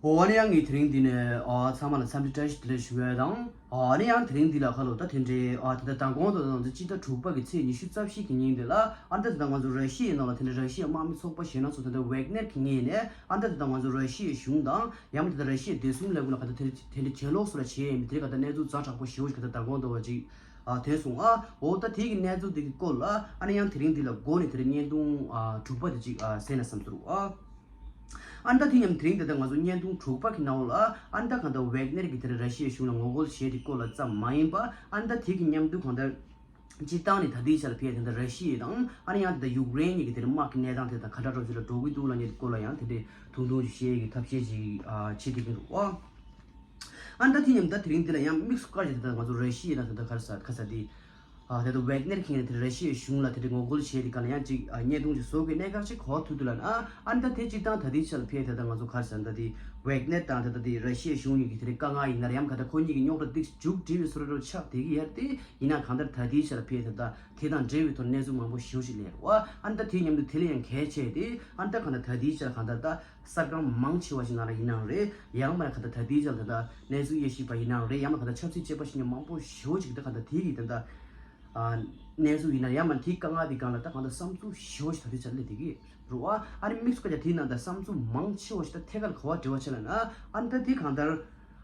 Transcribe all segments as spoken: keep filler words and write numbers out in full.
ཨོ་ཨ་ནི་ཡང་ངས་དེ་རིང་འདི་ནས་ཨ་ཚང་མ་ལ་འཚམས་འདྲི་བཀྲ་ཤིས་བདེ་ལེགས་ཞུ་བ་དང་། ཨ་ནི་ཡང་དེ་རིང་འདི་ལ་ཁ་ལོ་ད་དེ་འདྲའི་ཨ་ད་ལྟ་མདང་དགོང་དང་ད་སྤྱི་ཟླ་དྲུག་པ་གི་ཚེས་ཉི་ཤུ་རྩ་བཞི་གི་ཉིན་འདི་ལ་ཨ་ད་ད་ལྟ་ང་ཚོ་ར་ཤི་ཡའི་ནང་ལ་དེ་འདྲའི་ར་ཤི་ཡའི་དམག་མི་ཚོགས་པ་གཞན་སྣ་ཚོགས་ད་ལྟ་ཝེག་ནེར་གྱི་ངོས་ནས་ཨ་ད་ད་ལྟ་ང་ཚོ་ར་ཤི་ཡའི་གཞུང་དང་ཡང་མིན་ད་ལྟ་ར་ཤི་ཡའི་བདེ་སྲུང་ལས་ཁུངས་ལ་ཁ་ད་དེ་དེ་འདྲའི་གྱེན་ལོག་སུ་ལ་བྱས་ཡིན་མིན་དེ་རིང་ཁ་ད་གནས་ཚུལ་ཛ་དྲག་པོ་ཞེ་པོ་ཞིག་ཁ་ད་ད་དགོང་དག་བ་ཅིག་ཨ་ཐོན་སོང་། ཨ་འོ་ད་དེ་གི་གནས་ཚུལ་དེ་གི་སྐོར་ལ་ཨ་ནི་ཡང་དེ་རིང་འདི་ལ་འགོ་ནས་དེ་རིང་བརྙན་ཐུང་ཨ་དྲུག་པ་དེ་ཅིག་ཨ་གསན་ན་བསམ་ཚུལ་ཨ། ཨ་ནི་ད་དེ་མཉམ་དེ་རིང་ད་ལྟ་ང་ཚོ་བརྙན་ཐུང་དྲུག་པ་གི་ནང་ལ་ཨ་ནི་ད་གང་ལྟར་ཝེག་ནེར་གྱི་དེ་རིང་ར་ཤི་ཡའི་གཞུང་ལ་ངོ་རྒོལ་བྱས་དེ་སྐོར་ལ་ཙམ་མ་ཡིན་པ་ཨ་ནི་ད་དེ་གི་མཉམ་དུ་གང་ལྟར་སྤྱིར་བཏང་ནས་ད་ལྟའི་ཆར་ཕེ་ད་ལྟ་ར་ཤི་ཡ་དང་ཨ་ནི་ཡང་ད་ལྟ་ཡུཀ་རེན་གཉིས་ཀྱི་དེ་རིང་དམག་གི་གནས་སྟངས་དེ་དང་ག་འདྲ་འགྲོ་ཅིག་ལ་འགྲོ་གི་འདུག་ལབ་མཁན་དེ་སྐོར་ལ་ཡང་དེ་འདྲའི་ཐུང་ཐུང་ཅིག་བཤད་ཡས་ཀྱི་ཐབས་ཤེས་ཅིག་ཨ་བྱེད་བསྡད་ཀྱི་འདུག་ཨ། ཨ་ནི་ད་དེ་མཉམ་ད་དེ་རིང་འདི་ལ་ཡང་དམིགས་སུ་བཀར་བྱས་ད་ལྟ་ང་ཚོ་ར་ཤི་ཡ་དང་ད་ལྟ་ག་རེ་ཟ་ག་ས་དེ་ཨ་ད་ལྟ་ཝེག་ནེར་གྱི་ངོས་ནས་དེ་ར་ཤི་ཡའི་གཞུང་ལ་དེ་འདྲའི་ངོ་རྒོལ་བྱས་དེ་ག་ལ་ཡང་ཅིག་ཨ་བརྙན་ཐུང་ཅིག་བཟོ་དགོས་གནད་འགག་ཅིག་གོ་ཐུབ་འདུག་ལབ་ན། ཨ་ནི་ད་དེ་སྤྱིར་བཏང་ད་ལྟའི་ཆར་ཕེ་ད་ལྟ་ང་ཚོ་ག་རེ་ཟ་ད་དེ་ཝེག་ནེར་དང་ད་ལྟ་དེ་ར་ཤི་ཡའི་གཞུང་གཉིས་ཀྱི་དེ་འདྲའི་དཀའ་ངལ་ཡིན་ན་ར་ཡང་ག་ད་ཁོ་གཉིས་ཀྱི་རྙོག་དྲ་ཏིག་མཇུག་སྒྲིལ་བའི་བཟོ་འདྲ་ཆགས་བསྡད་ཀྱི་ཡོད་རེད་དེ། ཡིན་ན་གང་ལྟར་ད་ལྟའི་ཆར་ཕེ་ད་ལྟ་དེ་དང་འབྲེལ་བའི་ཐོག་གནས་ཚུལ་མང་པོ་ཞེ་པོ་ཞིག་སླེབས་ཡོད་རེད་བ། ཨ་ནི་ད་དེ་མཉམ་དུ་དེ་ལས་ཡང་གལ་ཆེ་དེ་ཨ་ནི་ད་གང་ལྟར་ད་ལྟའི་ཆར་གང་ལྟར་ད་གསར་ཁང་མང་ཆེ་བ་ཞིག་ནང་ལ་ཡིན་ནའང་རེད། ཡང་མིན་ན་གང་ལྟར་ད་ལྟའི་ཆར་ད་ལྟ་གནས་ཚུལ་དབྱེ་ཞིབ་པ་ཡིན་ནའང་རེད། ཡང་མིན་ན་གང་ལྟར་ཆབ་སྲིད་དཔྱད་པ་ཞིག་མང་པོ་ཞེ་པོ་ཞིག་ད་གང་ལྟར་དེ་གི་ད་ལྟ་ཨ་གནས་ཚུལ་ཡིན་ན་ཡང་མིན་ན་དེའི་དཀའ་ངལ་དེ་སྒང་ལ་ད་གང་ལྟར་བསམ་ཚུལ་ཞེ་པོ་ཞིག་ད་ལྟའི་ཆར་སླེབས་བསྡད་ཀྱི་རེད་བ། ཨ་ནི་དམིགས་སུ་བཀར་ཡ་དེའི་ནང་ད་བསམ་ཚུལ་མང་ཆེ་བ་ཞིག་ད་ཐད་ཀར་ག་པར་འབྲེལ་བ་ཆེ་ལབ་ན། ཨ་ནི་ད་དེ་གང་ལྟར་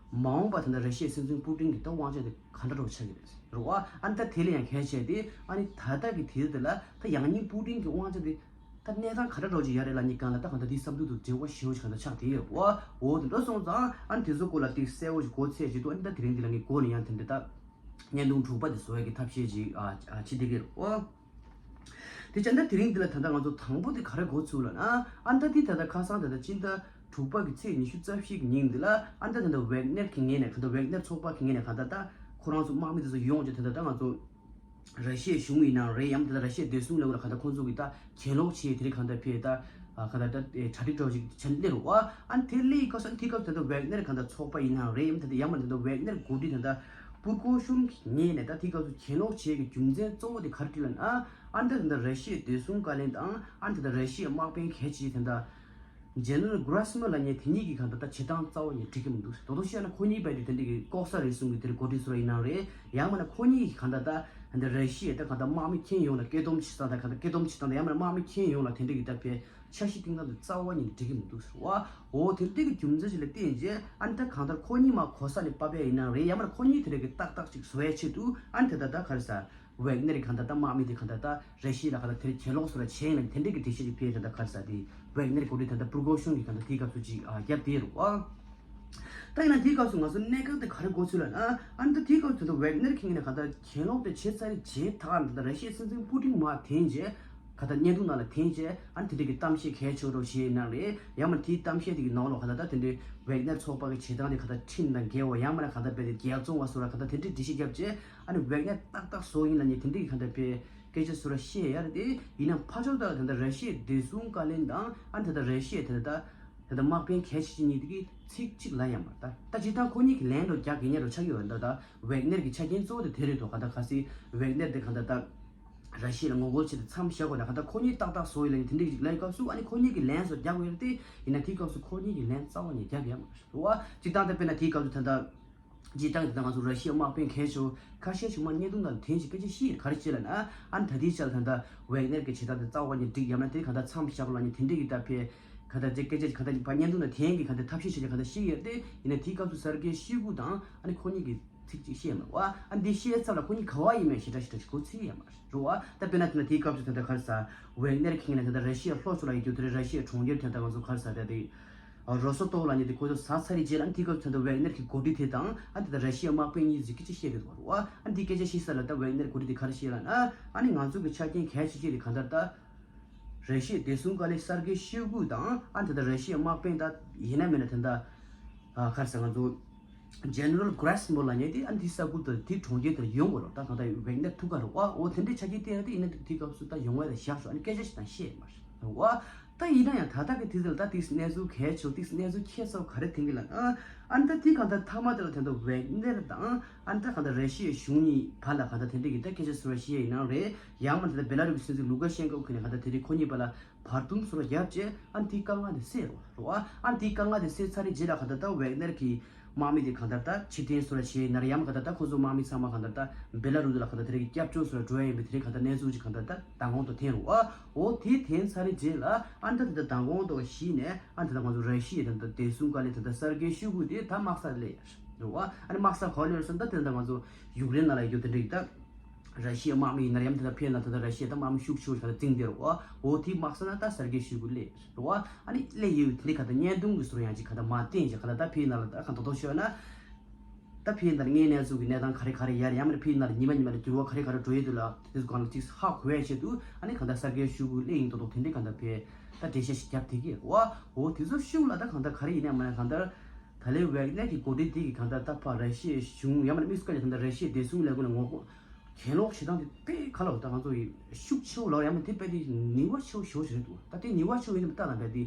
མ་འོངས་པ་ད་ལྟ་ར་ཤི་ཡའི་སྲིད་འཛིན་པུ་ཏིན་གྱི་ད་དབང་ཆ་དེ་ག་འདྲ་འདྲ་བོ་ཆགས་ཀྱི་རེད་རེད་བ། ཨ་ནི་ད་དེ་ལས་ཡང་གལ་ཆེ་དེ་ཨ་ནི་ད་ལྟ་གི་དུས་དེ་ལ་ད་ཡང་སྙིང་པུ་ཏིན་གྱི་དབང་ཆ་དེ་ད་གནས་སྟངས་ག་འདྲ་འདྲ་བོ་ཅིག་ཡོད་རེད་ལབ་མཁན་སྒང་ལ་ད་གང་ལྟར་དེའི་བསམ་ཚུལ་དེ་འབྲེལ་བ་ཞེ་པོ་ཞིག་གང་ལྟར་ཆགས་བསྡད་ཡོད་རེད་བ། འོ་དེ་འདྲ་སོང་ཙང་ཨ་ནི་དེ་ཚོ་སྐོར་ལ་ཏིག་གསལ་པོ་ཞིག་གོ་ཚད་ཅིག་ཏུ་ཨ་ནི་ད་དེ་རིང་འདི་ལ་ངས་འགོ་ནས་ཡང་དེ་འདྲ་ད་བརྙན་ཐུང་དྲུག་པ་དེ་བཟོ་ཡས་ཀྱི་ཐབས་ཤེས་ཅིག་ཨ་ཨ་བྱེད་བསྡད་ཀྱི་རེད་བ། དེ་བྱས་ན་དེ་རིང་འདི་ལ་ད་ལྟ་ང་ཚོ་དང་པོ་དེ་ག་རེ་འགོ་ཚུགས་ལབ་ན། ཨ་ནི་ད་དེ་ད་ལྟ་ཁ་སང་ད་ལྟ་སྤྱི་ཟླ་དྲུག་པ་གི་ཚེས་ཉི་ཤུ་རྩ་བཞི་གི་ཉིན་འདི་ལ་ཨ་ནི་ད་ད་ལྟ་ཝེག་ནེར་གྱི་ངོས་ནས་གང་ལྟར་ཝེག་ནེར་ཚོགས་པ་གི་ངོས་ནས་གང་ལྟར་ད་ཁོ་རང་ཚོ་དམག་མི་དེ་ཚོ་ཡོང་བྱས་ད་ལྟ་ད་ང་ཚོ་ར་ཤི་ཡའི་གཞུང་ཡིན་ནའང་རེད། ཡང་ད་ལྟ་ར་ཤི་ཡའི་བདེ་སྲུང་ལས་ཁུངས་ལ་གང་ལྟར་ཁོང་ཚོ་གི་ད་གྱེན་ལོག་བྱས་དེ་རིང་གང་ལྟར་ཕེ་ད་གང་ལྟར་ད་གྲ་སྒྲིག་འདྲ་བོ་ཞིག་བྱས་ནས་སླེབས་རེད་བ། ཨ་ནི་དེ་སླེབས་སྐབས་སུ་ཨ་ནི་དེའི་སྐབས་སུ་ད་ལྟ་ཝེག་ནེར་གང་ལྟར་ཚོགས་པ་ཡིན་ནའང་རེད། ཡང་ད་ལྟ་ཡང་མ་ད་ལྟ་ཝེག་ནེར་འགོ་ཁྲིད་ད་ལྟ་པུར་ཀོ་ཤུན་གྱི་ངོས་ནས་ད་དེའི་སྐབས་སུ་གྱེན་ལོག་བྱེད་ཀྱི་རྒྱུ་མཚན་གཙོ་བོ་དེ་ག་རེ་བྲིས་ལབ་ན། ཨ་ནི་ད་ད་ལྟ་ར་ཤི་ཡའི་བདེ་སྲུང་བཀའ་བློན་དང་ཨ་ནི་ད་ལྟ་ར་ཤི་ཡའི་དམག་དཔོན་གལ་ཆེ་ད་ལྟ་ཇེ་ནེ་རལ་གྷ་ར་སི་མོ་ལབ་མཁན་དེ་གཉིས་ཀྱིས་གང་ལྟར་ད་བྱེད་སྟངས་རྩ་བ་ནས་འགྲིག་གི་མི་འདུག་དོ་དོ་བཤད་ན་ཁོ་གཉིས་བས་དེ་དེ་འདྲ་གི་ལྐོག་ཟ་རེ་ཟུང་གི་དེར་འགོ་ཁྲིད་སུ་ར་ཡིན་ནའང་རེད། ཡང་མིན་ན་ཁོ་གཉིས་ཀྱིས་གང་ལྟར་ད་ད་ར་ཤི་ཡའི་ད་གང་ལྟར་དམག་མི་ཁྱེར་ཡོང་ལ་སྐད་སྡོམ་བྱེད་སྟངས་དང་གང་ལྟར་སྐད་སྡོམ་བྱེད་སྟངས་དང་ཡང་མིན་ན་དམག་མི་ཁྱེར་ཡོང་ལ་དེ་འདྲ་གི་ད་ཕེ་འཆར་གཞི་བཏིང་སྟངས་དེ་རྩ་བ་ནས་འགྲིག་གི་མི་འདུག་ཟེར་བ། འོ་དེ་འདྲ་གི་རྒྱུ་མཚན་ཞིག་ལ་བརྟེན་རྗེས་ཨ་ནི་ད་གང་ལྟར་ཁོ་གཉིས་མར་གོ་ས་ནས་ཕབ་ཡ་ཡིན་ནའང་རེད། ཡང་མིན་ན་ཁོ་གཉིས་དེ་འདྲ་གི་ཏག་ཏག་ཅིག་བཟོ་ཡ་ཆེད་དུ་ཨ་ནི་ད་ད་ད་ག་རེ་ཟ། ཝེག་ནེར་གྱི་གང་ལྟར་ད་དམག་མི་དེ་གང་ལྟར་ད་ར་ཤི་ཡ་ལ་གང་ལྟར་དེར་གྱེན་ལོག་སུ་ལ་བྱས་ཡིན་ལ་དེ་འདྲ་གི་སྒྲིག་གཞི་ཅིག་ཕེ་ད་ད་ག་རེ་ཟ་དེ་ཝེག་ནེར་འགོ་ཁྲིད་ད་ད་པུར་ཀོ་ཤུན་གྱིས་གང་ལྟར་དེའི་སྐབས་སུ་ཅིག་ཨ་བརྒྱབ་དེ་རུ་ཨ། ད་ཡིན་ན་དེའི་སྐབས་སུ་ང་ཚོ་གནད་འགག་དེ་ག་རེ་གོ་ཚུལ་ལ་ན། ཨ་ནི་ད་དེའི་སྐབས་སུ་ད་ཝེག་ནེར་གྱི་ངོས་ནས་གང་ལྟར་གྱེན་ལོག་དེ་བྱས་ཚར་རྗེས་ད་གང་ལྟར་ར་ཤི་ཡའི་སྲིད་འཛིན་པུ་ཏིན་མར་འཐེན་རྗེས་གང་ལྟར་བརྙན་ཐུང་ནང་ལ་འཐེན་རྗེས་ཨ་ནི་དེ་འདྲ་གི་གཏམ་བཤད་གལ་ཆེ་བོ་བྱས་ཡིན་ན་རེད། ཡང་མིན་ན་དེའི་གཏམ་བཤད་དེ་གི་ནང་ལོགས་གང་ལྟར་ད་དེ་འདྲའི་ཝེག་ནེར་ཚོགས་པ་གི་བྱེད་སྟངས་དེ་གང་ལྟར་ཁྲིམས་དང་འགལ་བ་ཡང་མིན་ན་གང་ལྟར་རྦད་དེ་རྒྱལ་བཙོང་བ་སོགས་ལ་གང་ལྟར་དེ་འདྲའི་སྒྲིག་གཞི་བརྒྱབ་རྗེས་ཨ་ནི་ཝེག་ནེར་ཏག་ཏག་བཟོ་ཡིན་ལབ་མཁན་དེ་འདྲའི་གི་གང་ལྟར་དཔེ་སྐད་ཆ་སུ་ར་བཤད་ཡ་རེད་དེ། ཡིན་ན་ཕར་ཕྱོགས་ད་ད་ལྟ་ར་ཤི་ཡའི་བདེ་སྲུང་བཀའ་བློན་དང་ཨ་ནི་ད་ལྟ་ར་ཤི་ཡའི་ད་ལྟ་ད་ལྟ་དམག་དཔོན་གལ་ཆེ་ཆེ་གཉིས་དེ་གི་ཚིག་གཅིག་ལབ་ཡ་མ་རེད། ད་ད་སྤྱིར་བཏང་ཁོ་གཉིས་ཀྱི་ལན་འདྲ་རྒྱག་གི་ཉེ་རུ་ཆགས་ཀྱི་ཡོད། ད་ད་ཝེག་ནེར་གྱི་ཆ་རྐྱེན་གཙོ་བོ་དེ་དེ་རེད་དོ། གང་ལྟར་གལ་སྲིད་ཝེག་ནེར་དེ་གང་ལྟར་ད་ར་ཤི་ཡ་ལ་ངོ་རྒོལ་བྱེད་དེ་མཚམས་བཞག་དགོས་ན་གང་ལྟར་ཁོ་གཉིས་ཏག་ཏག་བཟོ་ཡིན་ལབ་མཁན་དེ་འདྲ་གི་ལབ་སྐབས་སུ་ཨ་ནི་ཁོ་གཉིས་ཀྱི་ལན་སོགས་རྒྱག་དགོས་ཡ་རེད་དེ། ཡིན་ན་དེའི་སྐབས་སུ་ཁོ་གཉིས་ཀྱི་ལན་རྩ་བ་ནས་རྒྱག་ཡ་མ་རེད་བ། སྤྱིར་བཏང་ད་དཔེར་ན་དེའི་སྐབས་སུ་ད་ལྟ་སྤྱིར་བཏང་དེ་ང་ཚོ་ར་ཤི་ཡའི་དམག་དཔོན་གལ་ཆེ་བོ་ཁ་ཤས་ཤིག་མར་བརྙན་ཐུང་ནང་འཐེན་ཞིག་སྐད་ཆ་བཤད་ཡོད། ག་རེ་བྱས་ལབ་ན། ཨ་ནི་ད་ལྟའི་ཆར་ད་ལྟ་ཝེག་ནེར་གྱི་བྱེད་སྟངས་དེ་རྩ་བ་ནས་འགྲིག་ཡང་ན་དེ་གང་ལྟར་མཚམས་བཞག་དགོས་ལབ་མཁན་དེ་འདྲ་གི་ད་ཕེ་གང་ལྟར་དེ་སྐད་ཆ་གང་ལྟར་བརྙན་ཐུང་ནང་འཐེན་གྱི་གང་ལྟར་ཐབས་ཤེས་བྱས་ཀྱི་གང་ལྟར་བཤད་ཡོད་རེད་དེ། ཡིན་ན་དེའི་སྐབས་སུ་སར་གེ་ཤོའི་གུ་དང་ཨ་ནི་ཁོ་གཉིས་ཀྱི་ཚིག་གཅིག་བཤད་མ་རེད་བ། ཨ་ནི་འདི་བཤད་ཚར་ལ་ཁོ་གཉིས་ག་བ་ཡིན་མིན་ཞེ་དྲག་ཞེ་དྲག་ཞིག་གོ་ཚོད་ཡོད་མ་རེད་བ། ད་དཔེར་ན་དེ་ན་དེའི་སྐབས་སུ་ད་ལྟ་ག་རེ་ཟ། ཝེག་ནེར་གྱི་ངོས་ནས་ད་ལྟ་ར་ཤི་ཡ་ལྷོ་ཕྱོགས་ལ་ཡོད་རྒྱུ་དེ་རེད། ར་ཤི་ཡའི་གྲོང་ཁྱེར་དེ་ད་ང་ཚོ་ག་རེ་ཟ་ད་དེ། རོ་སོ་ཏོབ་ལབ་མཁན་དེ་ཁོ་ཚོ་ཟ་ཚར་རྗེས་ལ་ཨ་ནི་དེའི་སྐབས་སུ་ད་ལྟ་ཝེག་ནེར་གྱི་འགོ་ཁྲིད་དེ་དང་ཨ་ནི་ད་ལྟ་ར་ཤི་ཡའི་དམག་དཔོན་གཉིས་ཀྱིས་སྐད་ཆ་བཤད་བསྡད་འདུག་བ། ཨ་ནི་དེ་སྐད་ཆ་བཤད་ས་ལ་ད་ཝེག་ནེར་འགོ་ཁྲིད་དེ་ག་རེ་བཤད་ལབ་ན། ཨ་ནི་ང་ཚོ་གི་ཆ་རྐྱེན་གལ་ཆེ་ཤོས་དེ་གང་ལྟར་ད། ར་ཤི་ཡའི་བདེ་སྲུང་བཀའ་བློན་སར་གེ་ཤོའི་གུ་དང་ཨ་ནི་ད་ལྟ་ར་ཤི་ཡའི་དམག་དཔོན་ད་ཡིན་ན་མིན་ན་ད་ལྟ། ཨ་ག་རེ་ཟ། ང་ཚོ་ཇེ་ནེ་རལ་གྷ་ར་སི་མོ་ལབ་མཁན་དེ་ཨ་ནི་དེ་ས་ཁུལ་དང་དེ་གྲོང་ཁྱེར་དེར་ཡོང་དགོས་རེད། ད་གང་ལྟར་ཝེག་ནེར་ཐུག་ག་རེད་བ། འོ་དེ་འདྲའི་ཆ་རྐྱེན་བསྟན་ཡ་དེ་ཡིན་ན་དེ་དེའི་སྐབས་སུ་ད་ཡོང་བ་ད་བཞག་ཤོག་ཨ་ནི་སྐད་ཆ་ཞིག་ད་བཤད་ཡོད་མ་རེད། རེད་བ། ད་ཡིན་ན་ཡང་ད་ལྟ་གི་དུས་ཚོད་ལ་ད་དེ་གནས་ཚུལ་གལ་ཆེ་བོ་དེ་གནས་ཚུལ་ཁྱད་མཚར་བོ་ག་རེ་ཐོན་གི་ལབ་ན། ཨ་ནི་ད་དེ་གང་ལྟར་མཐའ་མ་དེ་ལ་དེ་འདྲ་ཝེག་ནེར་དང་ཨ་ནི་ད་གང་ལྟར་ར་ཤི་ཡའི་གཞུང་གཉིས་བར་ལ་གང་ལྟར་དེ་འདྲ་གི་ད་སྐད་ཆ་བཟོ་འདྲ་བཤད་ཡིན་ནའང་རེད། ཡང་མིན་ད་ལྟ་བེ་ལ་རུ་གི་སྲིད་འཛིན་ལུ་ཀ་ཤན་ཀོ་གི་ནས་གང་ལྟར་དེ་རིང་ཁོ་གཉིས་བར་ལ་བར་འདུམ་བཟོ་འདྲ་བརྒྱབ་རྗེས་ཨ་ནི་དེའི་དཀའ་ངལ་དེ་སེལ་རོ་རོ། ཨ་ཨ་ནི་དེའི་དཀའ་ངལ་དེ་སེལ་ཚར་རེད་རྗེས་ལ་གང་ལྟར་ད་ཝེག་ནེར་གི་དམག་མི་དེ་གང་ལྟར་ད་ཕྱིར་འཐེན་བཟོ་འདྲ་བྱས་ཡིན་ན་རེད། ཡང་མིན་གང་ལྟར་ད་ཁོ་ཚོ་དམག་མི་ཚང་མ་གང་ལྟར་ད་བེ་ལ་རུ་ལ་གང་ལྟར་དེ་རིང་གི་སྐྱབས་བཅོལ་བཟོ་འདྲ་འགྲོ་ཡ་ཡིན་པའི་དེ་རིང་གང་ལྟར་གནས་ཚུལ་ཅིག་གང་ལྟར་ད་མདང་དགོང་དུ་ཐོན་རོ། ཨ་འོ་དེ་ཐོན་ཚར་རེད་རྗེས་ལ་ཨ་ནི་ད་དེ་ད་མདང་དགོང་དུ་གཞི་ནས་ཨ་ནི་ད་ང་ཚོ་ར་ཤི་ཡའི་ད་ད་བདེ་སྲུང་བཀའ་བློན་ད་ད་སར་གེ་ཤོའི་གུ་དེ་ད་དམག་སར་སླེབས་རོ། ཨ་ནི་དམག་སར་ག་པར་སླེབས་སོང་ད་དེ་ད་ང་ཚོ་ཡུཀ་རེན་ནང་ལ་ཡོད་དེ་འདྲ་གི་ད། ར་ཤི་ཡའི་དམག་མི་ཡིན་ན་རེད། ཡང་ད་ལྟ་ཕེབས་ན་ད་ལྟ་ར་ཤི་ཡ་ད་དམག་མི་ཤུགས་ཆེ་བོ་ཞིག་ད་ལྟ་བཙོང་བསྡད་རེད་བ། འོ་དེའི་དམག་ས་ན་ད་སར་གེ་ཤོའི་གུ་སླེབས་རེད་བ། ཨ་ནི་སླེབས་ཡོད་དེ་འདྲའི་ག་ད་བརྙན་ཐུང་གི་བཟོ་འདྲ་ཡང་ཅིག་ག་ད་མར་བསྟན་ཅིག་ག་ད་ད་ཕེབས་ན་ལ་ད་ག་ད་དོ་ཤོད་ན། ད་ཕེབས་ན་ལ་དངོས་གནས་ཚུལ་གྱི་གནས་སྟངས་ག་རེ་ག་རེ་ཡར་ཡང་མ་ཕེབས་ན་ལ་ཉི་མ་ཉི་མ་ལ་འགྱུར་བ་ག་རེ་ག་རེ་འགྲོ་ཡོད་དུས་ལ་དེ་ཚོ་གང་ལ་ཅིག་ཧ་གོ་ཡ་ཆེད་དུ་ཨ་ནི་ག་ད་སར་གེ་ཤོའི་གུ་སླེབས་ཡིན་དོ་དོ་དེ་འདྲའི་ག་ད་ཕེབས་ད་འགྲེལ་བཤད་ཞིག་རྒྱབ་བསྡད་ཀྱི་རེད་བ། འོ་དེ་ཚོ་ཤུགས་ལ་ད་ག་ད་ག་རེ་ཡིན་ན་མ་ན་ག་ད། ད་ལན་ཝེག་ནེར་གྱི་འགོ་ཁྲིད་དེ་གིས་གང་ལྟར་ད་ཕར་ར་ཤི་ཡའི་གཞུང་ཡང་མིན་དམིགས་བསལ་གྱི་ད་ལྟ་ར་ཤི་ཡའི་བདེ་སྲུང་ལས་ཁུངས་ལ་ངོ་རྒོལ་གྱེན་ལོག་བྱེད་སྟངས་དེ་དཔེ་ག་ལ་འོ་ད་ང་ཚོ་ཡི་ཤུགས་ཆེ་བོ་ལ་ཡང་མིན་དེ་དཔེ་དེ་ནུས་པ་ཆེ་བོ་ཞེ་པོ་ཞིག་རེད་འདུག་ད་དེ་ནུས་པ་ཆེ་བོ་ཡིན་ནམ་ལྟ་ན་དཔེ་དེ་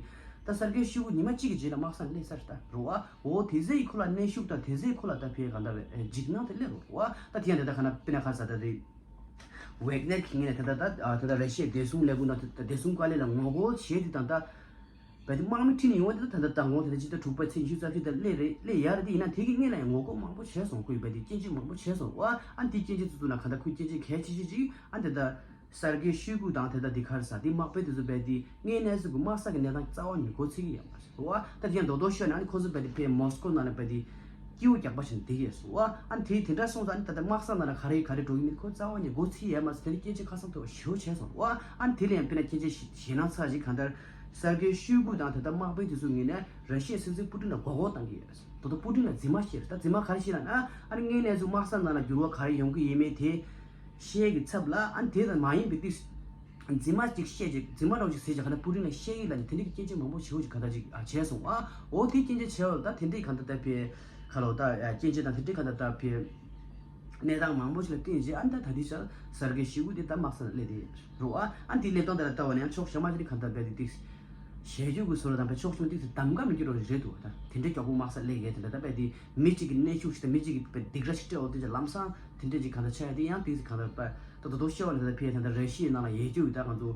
ད་སར་གེ་ཤོའི་གུ་ཉི་མ་གཅིག་གི་རྗེས་ལ་དམག་སར་སླེབས་ཚར་ད་རེད་བ། འོ་དེ་ཚོའི་ཁོ་ལ་གནོན་ཤུགས་དང་དེ་ཚོའི་ཁོ་ལ་ད་ཕེ་གང་ལྟར་འཇིགས་སྣང་དེ་སླེབས་རེད་བ། ད་དེ་ཡང་དེ་ད་ག་ན་དཔེར་ན་ག་ས་ད་དེ་ཝེག་ནེར་གྱི་ངོས་ནས་ད་ད་ད་ད་ད་ར་ཤི་ཡའི་བདེ་སྲུང་ལས་ཁུངས་དང་ད་བདེ་སྲུང་བཀའ་བློན་ལ་ངོ་རྒོལ་བྱས་དེ་དང་ད། བས་དེ་དམག་མི་ཁྲིད་ནས་ཡོང་བ་དེ་ད་ད་ལྟ་མདང་དགོང་དེ་འདྲ་ཅིག་ད་དྲུག་པ་ཚེས་ཉི་ཤུ་རྩ་བཞི་དེ་སླེབས་རེད་སླེབས་ཡ་རེད། དེ་ཡིན་ན་དེ་གི་སྔོན་ལ་ཡང་ངོ་རྒོལ་མང་པོ་བྱས་སོང་། ཁོས་བས་དེ་སྐྱོན་བརྗོད་མང་པོ་བྱས་སོང་བ། ཨ་ནི་དེ་སྐྱོན་བརྗོད་དེ་ཚོ་ལ་གང་ལྟར་ཁོས་སྐྱོན་བརྗོད་གལ་ཆེ་ཤོས་ཅིག་ཨ་ནི་ད་ལྟ་སར་གེ་ཤོའི་གུ་དང་དེ་ད་དེ་ག་རེ་ཟ་དེ་དམག་དཔོན་དེ་ཚོ་བས་དེ་དངོས་གནས་ཚུལ་གི་དམག་ས་གི་གནས་སྟངས་རྩ་བ་ནས་མགོ་ཚོད་ཀྱི་ཡོད་མ་རེད་བ། ད་དེ་ཡང་རྡོག་རྡོག་ཤོད་ན་ཨ་ནི་ཁོ་ཚོ་བས་དེ་ཕེ་མོ་སི་ཀོ་ནང་ལ་བས་དེ་སྐྱིད་པོ་རྒྱག་པ་བྱས་ནས་བསྡད་ཀྱི་ཡོད་སོང་བ། ཨ་ནི་དེ་དེ་འདྲ་སོང་ཙང་ཨ་ནི་ད་ལྟ་དམག་ས་ནང་ལ་ག་རེ་ག་རེ་འགྲོ་གི་མིན་ཁོ་རྩ་བ་ནས་མགོ་ཚོད་ཡོད་མ་རེད། དེ་ནི་སྐྱོན་བརྗོད་ཁ་སང་ཐོག་ཞེ་པོ་བྱས་སོང་བ། ཨ་ནི་དེ་ལ་ཡང་དཔེར་ན་སྐྱོན་བརྗོད་ཞེ་ཞེད་སྣང་ཚ་ཞིག་གང་ལྟར། སར་གེ་ཤོའི་གུ་དང་ད་ལྟ་དམག་དཔོན་དེ་ཚོའི་ངོས་ནས་ར་ཤི་ཡའི་སྲིད་འཛིན་པུ་ཏིན་ལ་མགོ་སྐོར་བཏང་གི་ཡོད། ད་ལྟ་པུ་ཏིན་ལ་རྫུན་མ་བཤད་རེད། ད་རྫུན་མ་ག་རེ་བཤད་ལབ་ན་ཨ་ནི་དངོས་གནས་ཚུལ་དམག་ས་ནང་ལ་འགྱུར་བ་ག་རེ་ཡོང་གི་ཡིན་མིན་དེ་བཤད་ཀྱི་ཚབ་ལ་ཨ་ནི་དེ་ལ་མ་ཡིན་པའི་ཏིས་རྫུན་མ་ཅིག་བཤད་ཅིག་རྫུན་མ་འདྲ་བོ་ཅིག་ཟེར་ཅིག་ག་ན་པུ་ཏིན་ལ་བཤད་ཡིན་ལབ་ནས་དེ་འདྲའི་སྐྱོན་བརྗོད་མང་པོ་ཞེ་པོ་ཅིག་ག་ད་ཅིག་ཨ་བྱས་སོང་ཨ། འོ་དེ་སྐྱོན་བརྗོད་བྱས་པ་ད་དེ་འདྲའི་ག་ད་ད་ཕེ་ག་ལོ་ད་སྐྱོན་བརྗོད་དང་དེ་འདྲའི་ག་ད་ད་ཕེ། གནས་སྟངས་མང་པོ་ཞིག་ལ་བརྟེན་རྗེས་ཨ་ནི་ད་ད་ལྟའི་ཆར་སར་གེ་ཤོའི་གུ་དེ་ད་དམག་ས་ལ་སླེབས་དེ་རུ་ཨ། ཨ་ནི་དེའི་སླེབས་སྟངས་དེ་ལ་ལྟ་བ་ན་ཡང་ཕྱོགས་གཞན་པ་ཅིག་གི་གང་ལྟར་བས་དེ་ཏིག་ཞལ་རྒྱུ་གི་བཟོ་ལ་དང་བས་ཕྱོགས་གཞན་ཏིག་ཙམ་གདམ་ག་མི་འགྱུར་བ་རེད་འདུག་ད་དེ་འདྲའི་མགྱོགས་པོ་དམག་ས་སླེབས་ཡས་དེ་འདྲ་ད་བས་དེ་མི་གཅིག་གི་གནོན་ཤུགས་ཤིག་དང་མི་གཅིག་གི་བས་སྡིགས་ར་ཞིག་སྤྲད་འོ་དེ་ལམ་སང་དེ་འདྲས་ཅིག་གང་ལྟར་ཆགས་ཡ་དེ་ཡང་ཏིག་ཙམ་གང་ལྟར་བས་ད་དོ་དོ་ཤེས་བ་ནི་ད་ཕེ་ད་ད་ར་ཤི་ཡའི་ནང་ལ་ཡས་རྒྱུ་ཡོད་ད་ང་ཚོ་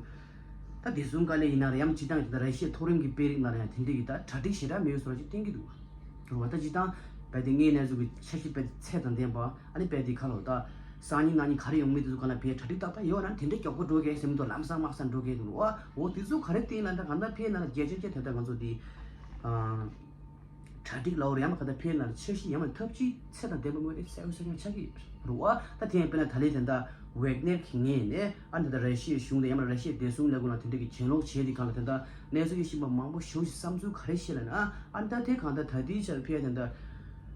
ད་བདེ་སྲུང་བཀའ་བློན་ཡིན་ན་རེད་ཡང་སྤྱི་བཏང་གི་ད་ར་ཤི་ཡའི་མཐོ་རིམ་གི་དཔོན་རིགས་ནང་ལ་ཡང་དེ་འདྲས་ཀྱི་ད་གྲ་སྒྲིག་ཞེ་དྲག་མེད་བཟོ་འདྲ་ཅིག་བསྟན་གྱི་འདུག་རུ་བ་ད་ཇི་ལྟར་བས་དེ་དངོས་གནས་ཚུལ་གྱི་འཆར་གཞི་བས་དེ་ཚད་དང་ལྡན་པ་ཨ་ནི་བས་དེ་ཁ་ལོ་ད་སང་ཉིན་གནངས་ཉིན་ག་རེ་ཡོང་མིན་དེ་ཚོ་ག་ལ་བས་གྲ་སྒྲིག་ཏག་ཏག་ཡོད་ན་དེ་འདྲའི་མགྱོགས་པོ་འགྲོ་གས་ཟེར་མི་འདུག་ལམ་སང་དམག་སར་འགྲོ་གས་འདུག་རུ་བ། འོ་དེ་ཚོ་ག་རེ་བསྟན་ན་ད་ག་ད་ཕེ་ན་ལ་རྒྱལ་ཕྱོགས་ཀྱི་ད་ལྟ་ང་ཚོ་དེ་གྲ་སྒྲིག་ལའོ་རེ་ཡང་མ་ག་ད་ཕེ་ན་ལ་འཆར་གཞི་ཡང་མ་ཐབས་ཇུས་ཚད་དང་ལྡན་པ་དངོས་གནས་གསལ་པོ་གསལ་རྐྱང་ཆགས་ཀྱི་རུ་བ། ད་དེ་ཡང་དཔེར་ན་ད་ལན་དེ་ད་ཝེག་ནེར་གྱི་ངོས་ནས། ཨ་ནི་ད་ལྟ་ར་ཤི་ཡའི་གཞུང་དང་ཡང་ན་ར་ཤི་ཡའི་བདེ་སྲུང་ལས་ཁུངས་ལ་དེ་འདྲ་གི་གྱེན་ལོག་བྱས་ཏེ་གང་ལ་དེ་འདྲ་གནས་ཚུལ་ཡེ་ཤེས་པ་མང་པོ་ཞེ་པོ་ཞིག་བསམ་ཚུལ་ག་རེ་བཤད་ལབ་ན། ཨ་ནི་ད་དེ་གང་ལྟར་ད་ལྟའི་ཆར་ཕེ་དེ་འདྲ་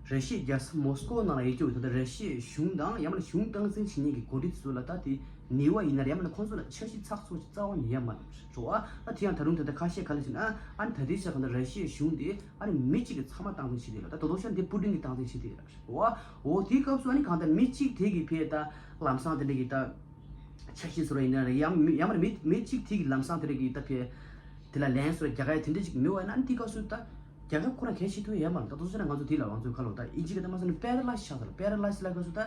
ར་ཤི་ཡའི་རྒྱལ་ས་མོ་སི་ཀོ་ནང་ལ་ཡོད་རྒྱུ་ད་ལྟ་ར་ཤི་ཡའི་གཞུང་དང་ཡང་ན་གཞུང་སྟངས་འཛིན་བྱེད་མཁན་གྱི་འགོ་ཁྲིད་ཚོ་ལ་ད་དེ་ནུས་པ་ཡིན་ན་ཡང་ན་ཁོང་ཚོ་ལ་འཆར་གཞི་ཚགས་ཚུད་ཅིག་རྩ་བ་ནས་ཡོད་མ་རེད་བ། ཨ་དེ་ཡང་ད་རུང་ད་ལྟ་ཁ་ཤས་ག་ལ་ཟེར་ན། ཨ་ནི་ད་ལྟའི་ཆར་གང་ལྟར་ར་ཤི་ཡའི་གཞུང་དེ་ཨ་ནི་མི་གཅིག་གི་ཚབ་མ་སྟངས་འཛིན་བྱེད་དེ་ལ་ད་དོ་དོ་ཤ་འདི་པུ་ཏིན་གྱི་སྟངས་འཛིན་བྱེད་དེ་ལ་རེད་བ། འོ་དེའི་སྐབས་སུ་ཨ་ནི་གང་ལྟར་མི་གཅིག་དེ་གི་ཕེ་ད་ལམ་སང་དེ་འདྲ་གི་ད། འཆར་གཞི་བཟོ་ར་ཡིན་ན་རེད་ཡང་མི་ཡང་མ་མི་མི་གཅིག་དེ་གི་ལམ་སང་དེ་རེད་གི་ད་ཕེ། དེ་ལ་ལན་བཟོ་ར་རྒྱ་གར་དེ་འདྲ་ཅིག་མི་བ་ན་དེ་ག་སུ་ད། རྒྱ་གར་ཁོ་རང་གལ་ཆེ་ཐུབ་ཡ་མ་རེད། ད་དུང་ཟེར་ན་ང་ཚོའི་ཁ་ལོ་ད་ཨིན་ཇི་གི་ད་མ་ཟེར་ན་པེ་ར་ལའི་སི་ཆགས་ད་ལ་པེ་ར་ལའི་སི་ལ་ག་སུ་ད།